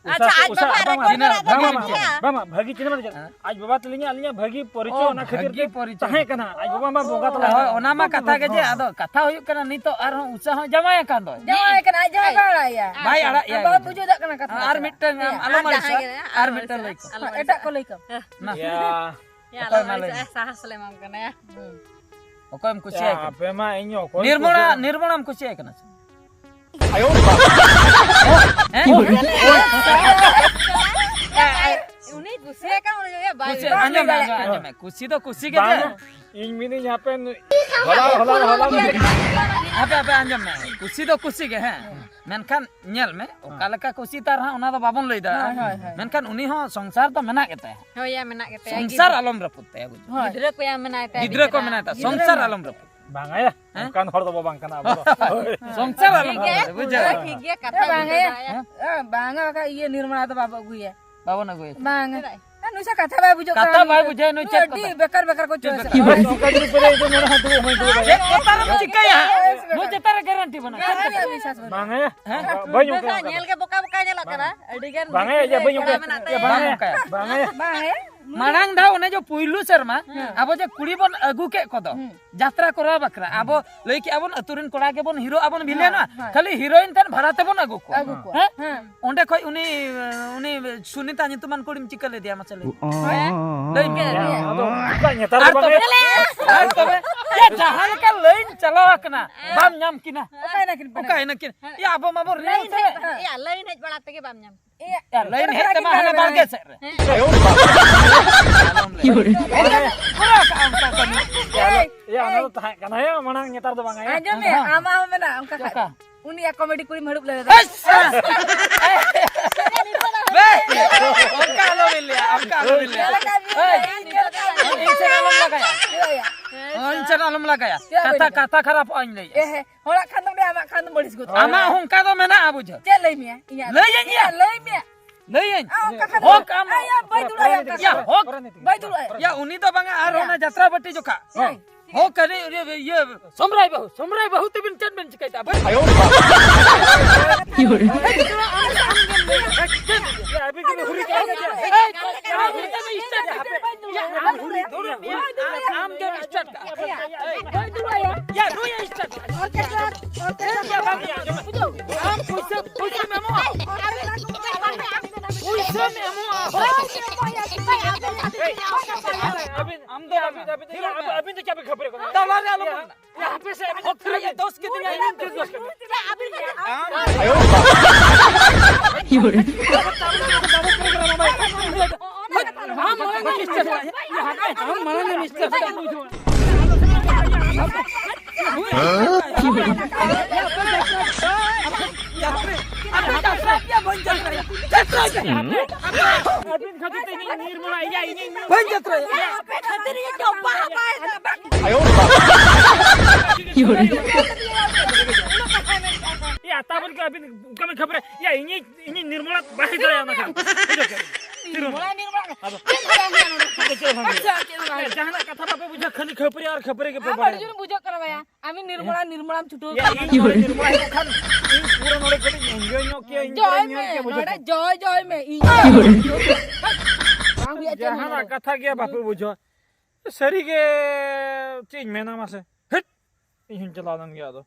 ᱟᱪᱪᱷᱟ, ᱩᱥᱟ-, ᱟᱡ ᱩᱥᱟ-, ᱵᱟᱵᱟ ᱵᱟᱝ, ᱨᱮᱠᱚᱨᱰ ᱵᱟᱝ, ᱞᱮᱫᱟ ᱵᱟᱝ, ᱵᱟᱝ, ᱵᱟᱝ, ᱵᱟᱝ, ᱵᱷᱟᱹᱜᱤ ᱪᱤᱱᱦᱟᱹ ᱫᱚ ᱪᱮᱫ? ᱦᱮᱸ᱾ ᱟᱡ ᱵᱟᱵᱟ ᱛᱟᱹᱞᱤᱧ ᱟᱹᱞᱤᱧᱟᱜ ᱵᱷᱟᱹᱜᱤ ᱯᱚᱨᱤᱪᱚᱭ ᱚ, ᱚᱱᱟ ᱠᱷᱟᱹᱛᱤᱨ ᱵᱷᱟᱹᱜᱤ ᱛᱮ ᱯᱚᱨᱤᱪᱚᱭ᱾ ᱛᱟᱦᱮᱸ ᱠᱟᱱᱟ᱾ ᱟᱡ ᱵᱟᱵᱟ ᱢᱟ ᱵᱚᱸᱜᱟ ᱛᱟᱞᱟᱭᱮᱱᱟ᱾ ᱦᱳᱭ, ᱚᱱᱟ ᱢᱟ ᱠᱟᱛᱷᱟ ᱜᱮ ᱡᱮ, ᱟᱫᱚ ᱠᱟᱛᱷᱟ ᱦᱩᱭᱩᱜ ᱠᱟᱱᱟ, ᱱᱤᱛᱚᱜ ᱟᱨᱦᱚᱸ ᱩᱥᱟ ᱦᱚᱸ ᱡᱟᱶᱟᱭ ᱟᱠᱟᱱ ᱫᱚᱭ᱾ ᱡᱟᱶᱟᱭ ᱠᱟᱱᱟ, ᱟᱡ ᱡᱟᱶᱟᱭ ᱵᱟᱭ ᱟᱲᱟᱜ ᱮᱭᱟ᱾ ᱵᱟᱭ ᱟᱲᱟᱜ ᱮᱭᱟ᱾ ᱵᱟᱵᱟ ᱵᱩᱡᱷᱟᱹᱣ ᱫᱟᱲᱮᱭᱟᱜ ᱠᱟᱱᱟ ᱠᱟᱛᱷᱟ᱾ ᱟᱨ ᱢᱤᱫᱴᱟᱝ ᱟᱢ ᱟᱨ ᱟᱞᱚᱢ ᱡᱟᱦᱟᱸᱭ ᱟᱹᱲᱤᱥᱚᱜᱼᱟ᱾ ᱜᱮ, ᱟᱨ ᱟᱞᱚᱢ ᱢᱤᱫᱴᱟᱝ ᱟᱹᱲᱤᱥᱚᱜᱼᱟ᱾ ᱞᱟᱹᱭ ᱠᱚᱢ᱾ ᱟᱞᱚᱢ ᱮᱴᱟᱜ ᱠᱚ ᱟᱹᱲᱤᱥᱚᱜᱼᱟ᱾ ᱞᱟᱹᱭ ᱠᱚᱢ᱾ ᱦᱮᱸ᱾ ᱢᱟ᱾ ᱭᱟ᱾ ᱭᱟ, ᱚᱠᱚᱭ ᱟᱞᱚᱢ ᱢᱟ ᱞᱟᱹᱭ ᱟᱹᱲᱤᱥᱚᱜᱼᱟ, ᱢᱮ? ᱥᱟᱦᱟᱥ ᱞᱮ ᱮᱢᱟᱢ ᱠᱟᱱᱟ, ᱭᱟ᱾ ᱦᱩᱸ᱾ ᱚᱠᱚᱭᱮᱢ ᱠᱩᱥᱤᱭᱟᱭ ᱭᱟ, ᱠᱟᱱᱟ? ᱟᱯᱮ ᱢᱟ ᱤᱧ ᱚᱠᱚᱭ ᱱᱤᱨᱢᱚᱞᱟ, ᱠᱩᱥᱤ- ᱱᱤᱨᱢᱚᱞᱟᱢ ᱠᱩᱥᱤᱭᱟᱭ ᱠᱟᱱᱟ ᱥᱮ? ᱟᱭᱳ ᱵᱟᱵᱟ᱾ ᱦᱮᱸ? ᱩᱱᱤ ᱠᱩᱥᱤᱭᱟᱭ ᱠᱟᱱᱟ, ᱩᱱᱤ ᱫᱚ ᱵᱟᱭ ᱠᱩᱥᱤ, ᱟᱸᱡᱚᱢ ᱢᱮ, ᱟᱸᱡᱚᱢ ᱢᱮ, ᱟᱸᱡᱚᱢ ᱢᱮ᱾ ᱠᱩᱥᱤ ᱫᱚ ᱠᱩᱥᱤ ᱜᱮ ᱵᱟᱝ᱾ ᱡᱮ᱾ ᱤᱧ ᱢᱤᱱᱟᱹᱧ ᱦᱟᱯᱮ ᱱᱩᱭ ᱦᱚᱞᱟ, ᱦᱚᱞᱟ, ᱦᱚᱞᱟ ᱢᱤᱱᱟᱹᱧ᱾ ᱟᱯᱮ, ᱟᱯᱮ ᱟᱸᱡᱚᱢ ᱢᱮ, ᱠᱩᱥᱤ ᱫᱚ ᱠᱩᱥᱤ ᱜᱮ, ᱦᱮᱸ, ᱢᱮᱱᱠᱷᱟᱱ ᱧᱮᱞ ᱢᱮ, ᱚᱠᱟ ᱞᱮᱠᱟ ᱠᱩᱥᱤ ᱛᱟᱨ ᱦᱟᱸᱜ ᱚᱱᱟ ᱫᱚ ᱵᱟᱵᱚᱱ ᱞᱟᱹᱭ ᱫᱟᱲᱮᱭᱟᱜᱼᱟ᱾ ᱦᱳᱭ, ᱦᱳᱭ, ᱦᱳᱭ᱾ ᱢᱮᱱᱠᱷᱟᱱ ᱩᱱᱤ ᱦᱚᱸ ᱥᱚᱝᱥᱟᱨ ᱫᱚ ᱢᱮᱱᱟᱜ ᱜᱮᱛᱟᱭᱟ᱾ ᱦᱳᱭ ᱭᱟ, ᱢᱮᱱᱟᱜ ᱜᱮᱛᱟᱭᱟ᱾ ᱥᱚᱝᱥᱟᱨ ᱟᱞᱚᱢ ᱨᱟᱹᱯᱩᱫ ᱛᱟᱭᱟ, ᱵᱩᱡᱷᱟᱹᱣ᱾ ᱦᱳᱭ᱾ ᱜᱤᱫᱽᱨᱟᱹ ᱠᱚ ᱭᱟ ᱢᱮᱱᱟᱭ ᱛᱟᱭᱟ, ᱜᱤᱫᱽᱨᱟᱹ ᱠᱚ ᱢᱮᱱᱟᱭ ᱛᱟᱭᱟ, ᱥᱚᱝᱥᱟᱨ ᱟᱞᱚᱢ ᱨᱟᱹᱯᱩᱫ᱾ ᱵᱟᱝᱟ ᱭᱟ, ᱦᱮᱸ? ᱚᱱᱠᱟᱱ ᱦᱚᱲ ᱫᱚ ᱵᱟᱝ ᱠᱟᱱᱟ ᱟᱵᱚ ᱫᱚ᱾ ᱥᱚᱝᱥᱟᱨ ᱟᱞᱚᱢ ᱴᱷᱤᱠ ᱜᱮᱭᱟ, ᱨᱟᱹᱯᱩᱫ, ᱵᱩᱡᱷᱟᱹᱣ᱾ ᱴᱷᱤᱠ ᱜᱮᱭᱟ, ᱠᱟᱛᱷᱟ ᱦᱮᱸ, ᱵᱟᱝᱟ ᱵᱩᱡᱷᱟᱹᱣ ᱭᱟ᱾ ᱫᱟᱲᱮᱭᱟᱜᱼᱟ᱾ ᱦᱮᱸ? ᱦᱮᱸ, ᱵᱟᱝᱟ, ᱵᱟᱠᱷᱟᱡ ᱤᱭᱟᱹ ᱱᱤᱨᱢᱚᱞᱟ ᱫᱚ ᱵᱟᱵᱚ ᱟᱹᱜᱩᱭᱟ᱾ ᱵᱟᱵᱚᱱ ᱟᱹᱜᱩᱭᱟ᱾ ᱵᱟᱝᱟ᱾ ᱪᱮᱫᱟᱜ? ᱦᱮᱸ, ᱱᱩᱭ ᱥᱟᱶ ᱠᱟᱛᱷᱟ ᱵᱟᱭ ᱵᱩᱡᱷᱟᱹᱣ ᱠᱟᱱᱟ, ᱠᱟᱛᱷᱟ ᱱᱩᱭ ᱵᱟᱭ ᱫᱚ ᱵᱩᱡᱷᱟᱹᱣ, ᱱᱩᱭ ᱪᱮᱫ ᱟᱹᱰᱤ ᱠᱟᱛᱷᱟ? ᱵᱮᱠᱟᱨ ᱵᱮᱠᱟᱨ ᱠᱚ ᱪᱚᱭᱮᱥ ᱠᱟᱫᱟ᱾ ᱱᱚᱝᱠᱟ ᱡᱩᱫᱤ ᱯᱮᱨᱮᱡ ᱫᱚ ᱢᱮᱱᱟ, ᱦᱟᱸᱜ ᱫᱩᱲᱩᱵ ᱦᱚᱸᱧ ᱫᱩᱲᱩᱵ ᱫᱟᱲᱮᱭᱟᱜᱼᱟ᱾ ᱪᱮᱫ ᱠᱚ ᱛᱟᱨᱮᱢ ᱪᱤᱠᱟᱹᱭᱟ? ᱱᱩᱭ ᱪᱮᱛᱟᱱ ᱨᱮ ᱜᱮᱨᱮᱱᱴᱤ ᱵᱟᱹᱱᱩᱜᱼᱟ᱾ ᱵᱟᱝᱟ, ᱵᱤᱥᱣᱟᱥ ᱵᱟᱹᱱᱩᱜᱼᱟ᱾ ᱵᱟᱝᱟ ᱭᱟ, ᱦᱮᱸ? ᱵᱟᱹᱧ ᱚᱱᱠᱟ ᱧᱮᱞ ᱜᱮ ᱵᱚᱠᱟ ᱵᱚᱠᱟ ᱧᱮᱞᱚᱜ ᱠᱟᱱᱟ᱾ ᱟᱹᱰᱤ ᱜᱟᱱ ᱵᱟᱝᱟ ᱭᱟ, ᱵᱟᱹᱧ ᱚᱱᱠᱟ᱾ ᱢᱮᱱᱟᱜ ᱛᱟᱭᱟ᱾ ᱵᱟᱝᱟ ᱭᱟ, ᱵᱟᱝᱟ ᱭᱟ᱾ ᱵᱟᱝᱟ ᱭᱟ᱾ ᱢᱟᱲᱟᱝ ᱫᱷᱟᱣ ᱚᱱᱮ ᱡᱮ ᱯᱩᱭᱞᱩ ᱥᱮᱨᱢᱟ ᱦᱮᱸ᱾ ᱟᱵᱚ ᱡᱮ ᱠᱩᱲᱤ ᱵᱚᱱ ᱟᱹᱜᱩ ᱠᱮᱫ ᱠᱚᱫᱚ, ᱦᱩᱸ᱾ ᱡᱟᱛᱨᱟ ᱠᱚᱨᱟᱣ ᱵᱟᱠᱷᱨᱟ, ᱟᱵᱚ ᱞᱟᱹᱭ ᱠᱮᱜᱼᱟ ᱵᱚᱱ ᱟᱹᱛᱩ ᱨᱮᱱ ᱠᱚᱲᱟ ᱜᱮᱵᱚᱱ ᱦᱤᱨᱳ ᱟᱵᱚᱱ ᱵᱷᱤᱞᱮᱱᱟ, ᱦᱮᱸ, ᱦᱮᱸ᱾ ᱠᱷᱟᱹᱞᱤ ᱦᱤᱨᱳᱭᱤᱱ ᱴᱷᱮᱱ ᱵᱷᱟᱲᱟ ᱛᱮᱵᱚᱱ ᱟᱹᱜᱩ ᱠᱚᱣᱟ᱾ ᱟᱹᱜᱩ ᱠᱚᱣᱟ᱾ ᱦᱮᱸ? ᱦᱮᱸ᱾ ᱚᱸᱰᱮ ᱠᱷᱚᱡ ᱩᱱᱤ, ᱩᱱᱤ ᱥᱩᱱᱤᱛᱟ ᱧᱩᱛᱩᱢᱟᱱ ᱠᱩᱲᱤᱢ ᱪᱤᱠᱟᱹ ᱞᱮᱫᱮᱭᱟ ᱢᱟᱥᱮ ᱞᱟᱹᱭ ᱢᱮ? ᱦᱮᱸ? ᱞᱟᱹᱭ ᱢᱮ᱾ ᱦᱮᱸ, ᱟᱫᱚ ᱚᱱᱠᱟ ᱱᱮᱛᱟᱨ ᱟᱨ ᱫᱚ ᱵᱟᱝ ᱛᱚᱵᱮ, ᱮ? ᱟᱨ ᱛᱚᱵᱮ, ᱭᱟ, ᱡᱟᱦᱟᱸ ᱞᱮᱠᱟ ᱞᱟᱹᱭᱤᱱ ᱪᱟᱞᱟᱣ ᱟᱠᱟᱱᱟ, ᱦᱮᱸ᱾ ᱵᱟᱢ ᱧᱟᱢ ᱠᱤᱱᱟ᱾ ᱚᱠᱟᱭᱱᱟ ᱠᱤᱱ ᱯᱮᱲᱟ? ᱚᱠᱟᱭᱱᱟ ᱠᱤᱱ? ᱦᱮᱸ᱾ ᱭᱟ, ᱟᱵᱚ ᱢᱟᱵᱚ ᱨᱤᱭᱮᱞ ᱞᱟᱹᱭᱤᱱ ᱥᱮ᱾ ᱦᱮᱡ, ᱭᱟ, ᱞᱟᱹᱭᱤᱱ ᱦᱮᱡ ᱵᱟᱲᱟ ᱛᱮᱜᱮ ᱵᱟᱢ ᱧᱟᱢ ᱠᱤᱱᱟ᱾ ᱮᱭᱟ, ᱭᱟ, ᱞᱟᱹᱭᱤᱱ ᱦᱮᱡ ᱯᱮᱲᱟ ᱛᱮᱢᱟ ᱠᱤᱱ ᱦᱟᱱᱟ ᱯᱮᱲᱟ ᱵᱟᱲᱜᱮ ᱢᱮ᱾ ᱥᱮᱫ ᱨᱮ᱾ ᱦᱮᱸ᱾ ᱟᱞᱚᱢ ᱞᱟᱹᱭ᱾ ᱠᱤ ᱦᱚᱲ? ᱯᱩᱨᱟᱹ ᱠᱟᱜᱼᱟ ᱚᱱᱠᱟ ᱠᱟᱹᱢᱤ᱾ ᱮᱭ, ᱭᱟ, ᱚᱱᱟ ᱫᱚ ᱛᱟᱦᱮᱸ ᱠᱟᱱᱟ, ᱭᱟ, ᱢᱟᱲᱟᱝ, ᱱᱮᱛᱟᱨ ᱫᱚ ᱵᱟᱝᱟ, ᱭᱟ᱾ ᱟᱸᱡᱚᱢ ᱢᱮ, ᱦᱮᱸ᱾ ᱟᱢᱟᱜ ᱦᱚᱸ ᱢᱮᱱᱟᱜᱼᱟ ᱚᱱᱠᱟ ᱪᱮᱫ ᱠᱷᱟᱡ᱾ ᱞᱮᱠᱟ? ᱩᱱᱤᱭᱟᱜ ᱠᱚᱢᱮᱰᱤ ᱠᱩᱲᱤᱢ ᱦᱟᱹᱲᱩᱵ ᱞᱮᱫᱮ ᱫᱚ᱾ ᱮᱭ! ᱵᱮ! ᱚᱱᱠᱟ ᱟᱞᱚ ᱵᱤᱱ ᱞᱟᱹᱭᱟ, ᱚᱱᱠᱟ ᱟᱞᱚ ᱵᱤᱱ ᱞᱟᱹᱭᱟ᱾ ᱪᱮᱫ ᱞᱮᱠᱟ ᱵᱤᱱ ᱮᱭ! ᱞᱟᱹᱭᱟ? ᱤᱧ ᱥᱮᱫ ᱟᱞᱚᱢ ᱞᱟᱜᱟᱭᱟ᱾ ᱪᱮᱫ ᱭᱟ? ᱤᱧ ᱥᱮᱫ ᱟᱞᱚᱢ ᱞᱟᱜᱟᱭᱟ᱾ ᱪᱮᱫ ᱠᱟᱛᱷᱟ, ᱵᱤᱱ ᱞᱟᱹᱭᱟ? ᱠᱟᱛᱷᱟ ᱠᱷᱟᱨᱟᱯᱚᱜᱼᱟ, ᱤᱧ ᱞᱟᱹᱭᱟ᱾ ᱮ ᱦᱮᱸ, ᱦᱚᱲᱟᱜ ᱠᱷᱟᱱ ᱫᱚᱢ ᱞᱟᱹᱭᱟ, ᱟᱢᱟᱜ ᱠᱷᱟᱱ ᱫᱚᱢ ᱵᱟᱹᱲᱤᱡ ᱜᱚᱫᱚᱜᱼᱟ᱾ ᱟᱢᱟᱜ ᱦᱚᱸ ᱚᱱᱠᱟ ᱫᱚ ᱢᱮᱱᱟᱜᱼᱟ, ᱵᱩᱡᱷᱟᱹᱣ᱾ ᱪᱮᱫ ᱞᱟᱹᱭ ᱢᱮᱭᱟ? ᱤᱧᱟᱜ ᱞᱟᱹᱭ ᱟᱹᱧ ᱭᱟ᱾ ᱞᱟᱹᱭ ᱢᱮᱭᱟ᱾ ᱞᱟᱹᱭᱟᱹᱧ᱾ ᱟ, ᱚᱱᱠᱟ ᱠᱷᱟᱱ ᱦᱚᱠ ᱟᱢ ᱟ, ᱭᱟ, ᱵᱟᱭ ᱫᱩᱲᱩᱵ ᱭᱟ, ᱚᱱᱠᱟ ᱭᱟ, ᱠᱷᱟᱱ᱾ ᱦᱚᱠ᱾ ᱵᱟᱭ ᱫᱩᱲᱩᱵ ᱭᱟ᱾ ᱭᱟ, ᱩᱱᱤ ᱫᱚ ᱵᱟᱝᱟ, ᱟᱨ ᱭᱟ᱾ ᱚᱱᱟ ᱡᱟᱛᱨᱟ ᱵᱟᱹᱴᱤ ᱡᱚᱠᱷᱟ᱾ ᱦᱮᱸ᱾ ᱦᱚᱠ ᱠᱟᱹᱨᱤ, ᱤᱭᱟᱹ, ᱤᱭᱟᱹ, ᱥᱚᱢᱨᱟᱭ ᱵᱟᱹᱦᱩ, ᱥᱚᱢᱨᱟᱭ ᱵᱟᱹᱦᱩ ᱛᱮᱵᱤᱱ ᱪᱮᱫ ᱵᱤᱱ ᱪᱤᱠᱟᱹᱭᱮᱫᱟ? ᱵᱟᱹᱧ ᱟᱭᱳ ᱵᱟᱵᱟ᱾ ᱭᱟ, ᱟᱹᱵᱤᱱ ᱜᱮᱵᱤᱱ ᱦᱩᱨᱤ ᱠᱟᱜᱼᱟ᱾ ᱮᱭ, ᱟᱢ ᱦᱩᱨᱤ ᱠᱟᱜ ᱢᱮ, ᱥᱴᱟᱨᱴ ᱠᱟᱜ ᱢᱮ᱾ ᱭᱟ, ᱟᱢ ᱦᱩᱨᱤ, ᱫᱩᱲᱩᱵ ᱢᱮ᱾ ᱟᱢ ᱜᱮᱢ ᱥᱴᱟᱨᱴ ᱠᱟᱜᱼᱟ᱾ ᱭᱟ, ᱱᱩᱭ ᱮ ᱥᱴᱟᱨᱴ ᱠᱟᱜᱼᱟ᱾ Orchestra, orchestra. ᱭᱟ, ᱵᱟᱝ, ᱭᱟ, ᱟᱸᱡᱚᱢ ᱢᱮ᱾ ᱟᱢ ᱯᱩᱭᱥᱟᱹ, ᱯᱩᱭᱥᱟᱹᱢ ᱮᱢᱚᱜᱼᱟ? ᱯᱩᱭᱥᱟᱹᱢ ᱮᱢᱚᱜᱼᱟ? ᱟᱹᱵᱤᱱ, ᱟᱹᱵᱤᱱ, ᱟᱹᱵᱤᱱ, ᱟᱹᱵᱤᱱ ᱫᱚ ᱪᱮᱫ ᱵᱤᱱ ᱠᱷᱟᱹᱯᱟᱹᱨᱤ ᱠᱟᱱᱟ? ᱛᱟᱞᱟ ᱨᱮ ᱟᱞᱚ ᱵᱚᱱ᱾ ᱭᱟ, ᱦᱟᱯᱮ ᱥᱮ, ᱟᱹᱵᱤᱱ ᱫᱚ ᱫᱚᱥ ᱠᱮᱫᱤᱧᱟ, ᱤᱧ ᱫᱚ ᱫᱚᱥ ᱠᱮᱫᱤᱧᱟ᱾ ᱟᱢ, ᱟᱢ ᱢᱟᱲᱟᱝ ᱢᱟᱲᱟᱝ ᱨᱮ ᱢᱤᱥᱴᱟᱨ᱾ ᱟᱹᱵᱤᱱ ᱠᱷᱟᱹᱛᱤᱨ ᱛᱮ ᱤᱧᱤᱧ ᱱᱤᱨᱢᱚᱞᱟ, ᱤᱭᱟ, ᱤᱧᱤᱧ ᱵᱟᱹᱧ ᱡᱟᱛᱨᱟᱭᱟ᱾ ᱟᱯᱮ ᱠᱷᱟᱹᱛᱤᱨ ᱜᱮ ᱪᱚᱯᱟ ᱦᱟᱯᱟᱭ ᱫᱚ᱾ ᱤᱭᱟ, ᱛᱟᱵᱚᱱ ᱠᱚ ᱟᱹᱵᱤᱱ ᱚᱱᱠᱟ ᱵᱤᱱ ᱠᱷᱟᱹᱯᱟᱹᱨᱤ᱾ ᱤᱭᱟ, ᱤᱧᱤᱧ, ᱤᱧᱤᱧ ᱱᱤᱨᱢᱚᱞᱟ ᱵᱟᱭ ᱫᱟᱲᱮᱭᱟᱜᱼᱟ ᱚᱱᱟ ᱠᱷᱟᱱ᱾ ᱵᱩᱡᱷᱟᱹᱣ ᱠᱮᱫᱟ ᱵᱤᱱ? ᱱᱤᱨᱢᱚᱞᱟ, ᱱᱤᱨᱢᱚᱞᱟ᱾ ᱟᱫᱚ ᱪᱮᱫ ᱦᱚᱸ ᱵᱟᱝ ᱦᱩᱭᱩᱜᱼᱟ ᱱᱚᱰᱮ᱾ ᱟᱪᱪᱷᱟ, ᱪᱮᱫ ᱦᱚᱸ ᱵᱟᱝ ᱦᱩᱭᱩᱜᱼᱟ᱾ ᱡᱟᱦᱟᱱᱟᱜ ᱠᱟᱛᱷᱟ ᱵᱟᱯᱮ ᱵᱩᱡᱷᱟᱹᱣᱟ, ᱠᱷᱟᱹᱞᱤ ᱠᱷᱟᱹᱯᱟᱹᱨᱤ ᱟᱨ ᱠᱷᱟᱹᱯᱟᱹᱨᱤ ᱜᱮᱯᱮ ᱟᱢ ᱵᱟᱲᱟᱭᱟ᱾ ᱟᱹᱰᱤ ᱡᱳᱨ ᱵᱩᱡᱷᱟᱹᱜ ᱠᱟᱱᱟ ᱵᱟᱭᱟ᱾ ᱟᱢᱤᱧ ᱱᱤᱨᱢᱚᱞᱟ, ᱱᱤᱨᱢᱚᱞᱟᱢ ᱪᱷᱩᱴᱟᱹᱣ ᱤᱭᱟ, ᱠᱟᱱᱟ᱾ ᱤᱧ ᱱᱚᱰᱮ ᱱᱤᱨᱢᱚᱞᱟ ᱦᱮᱡ ᱠᱷᱟᱱ ᱤᱧ ᱯᱩᱨᱟᱹ ᱱᱚᱰᱮ ᱠᱟᱹᱴᱤᱡ enjoy ᱧᱚᱜ ᱠᱮᱭᱟ, enjoy ᱧᱚᱜ ᱢᱮ, ᱠᱮᱭᱟ, ᱵᱩᱡᱷᱟᱹᱣ ᱱᱚᱰᱮ ᱠᱮᱫᱟ? Enjoy, enjoy ᱢᱮ, ᱤᱧ ᱵᱟᱝ ᱦᱩᱭᱩᱜᱼᱟ ᱪᱮᱫ ᱦᱚᱸ ᱡᱟᱦᱟᱱᱟᱜ ᱱᱚᱰᱮ᱾ ᱠᱟᱛᱷᱟ ᱜᱮ ᱵᱟᱯᱮ ᱵᱩᱡᱷᱟᱹᱣᱟ᱾ ᱥᱟᱹᱨᱤ ᱜᱮ ᱪᱮᱫ ᱤᱧ ᱢᱮᱱᱟ ᱢᱟᱥᱮ? ᱦᱮᱴ! ᱤᱧ ᱦᱚᱸᱧ ᱪᱟᱞᱟᱣ ᱞᱮᱱ ᱜᱮᱭᱟ ᱟᱫᱚ᱾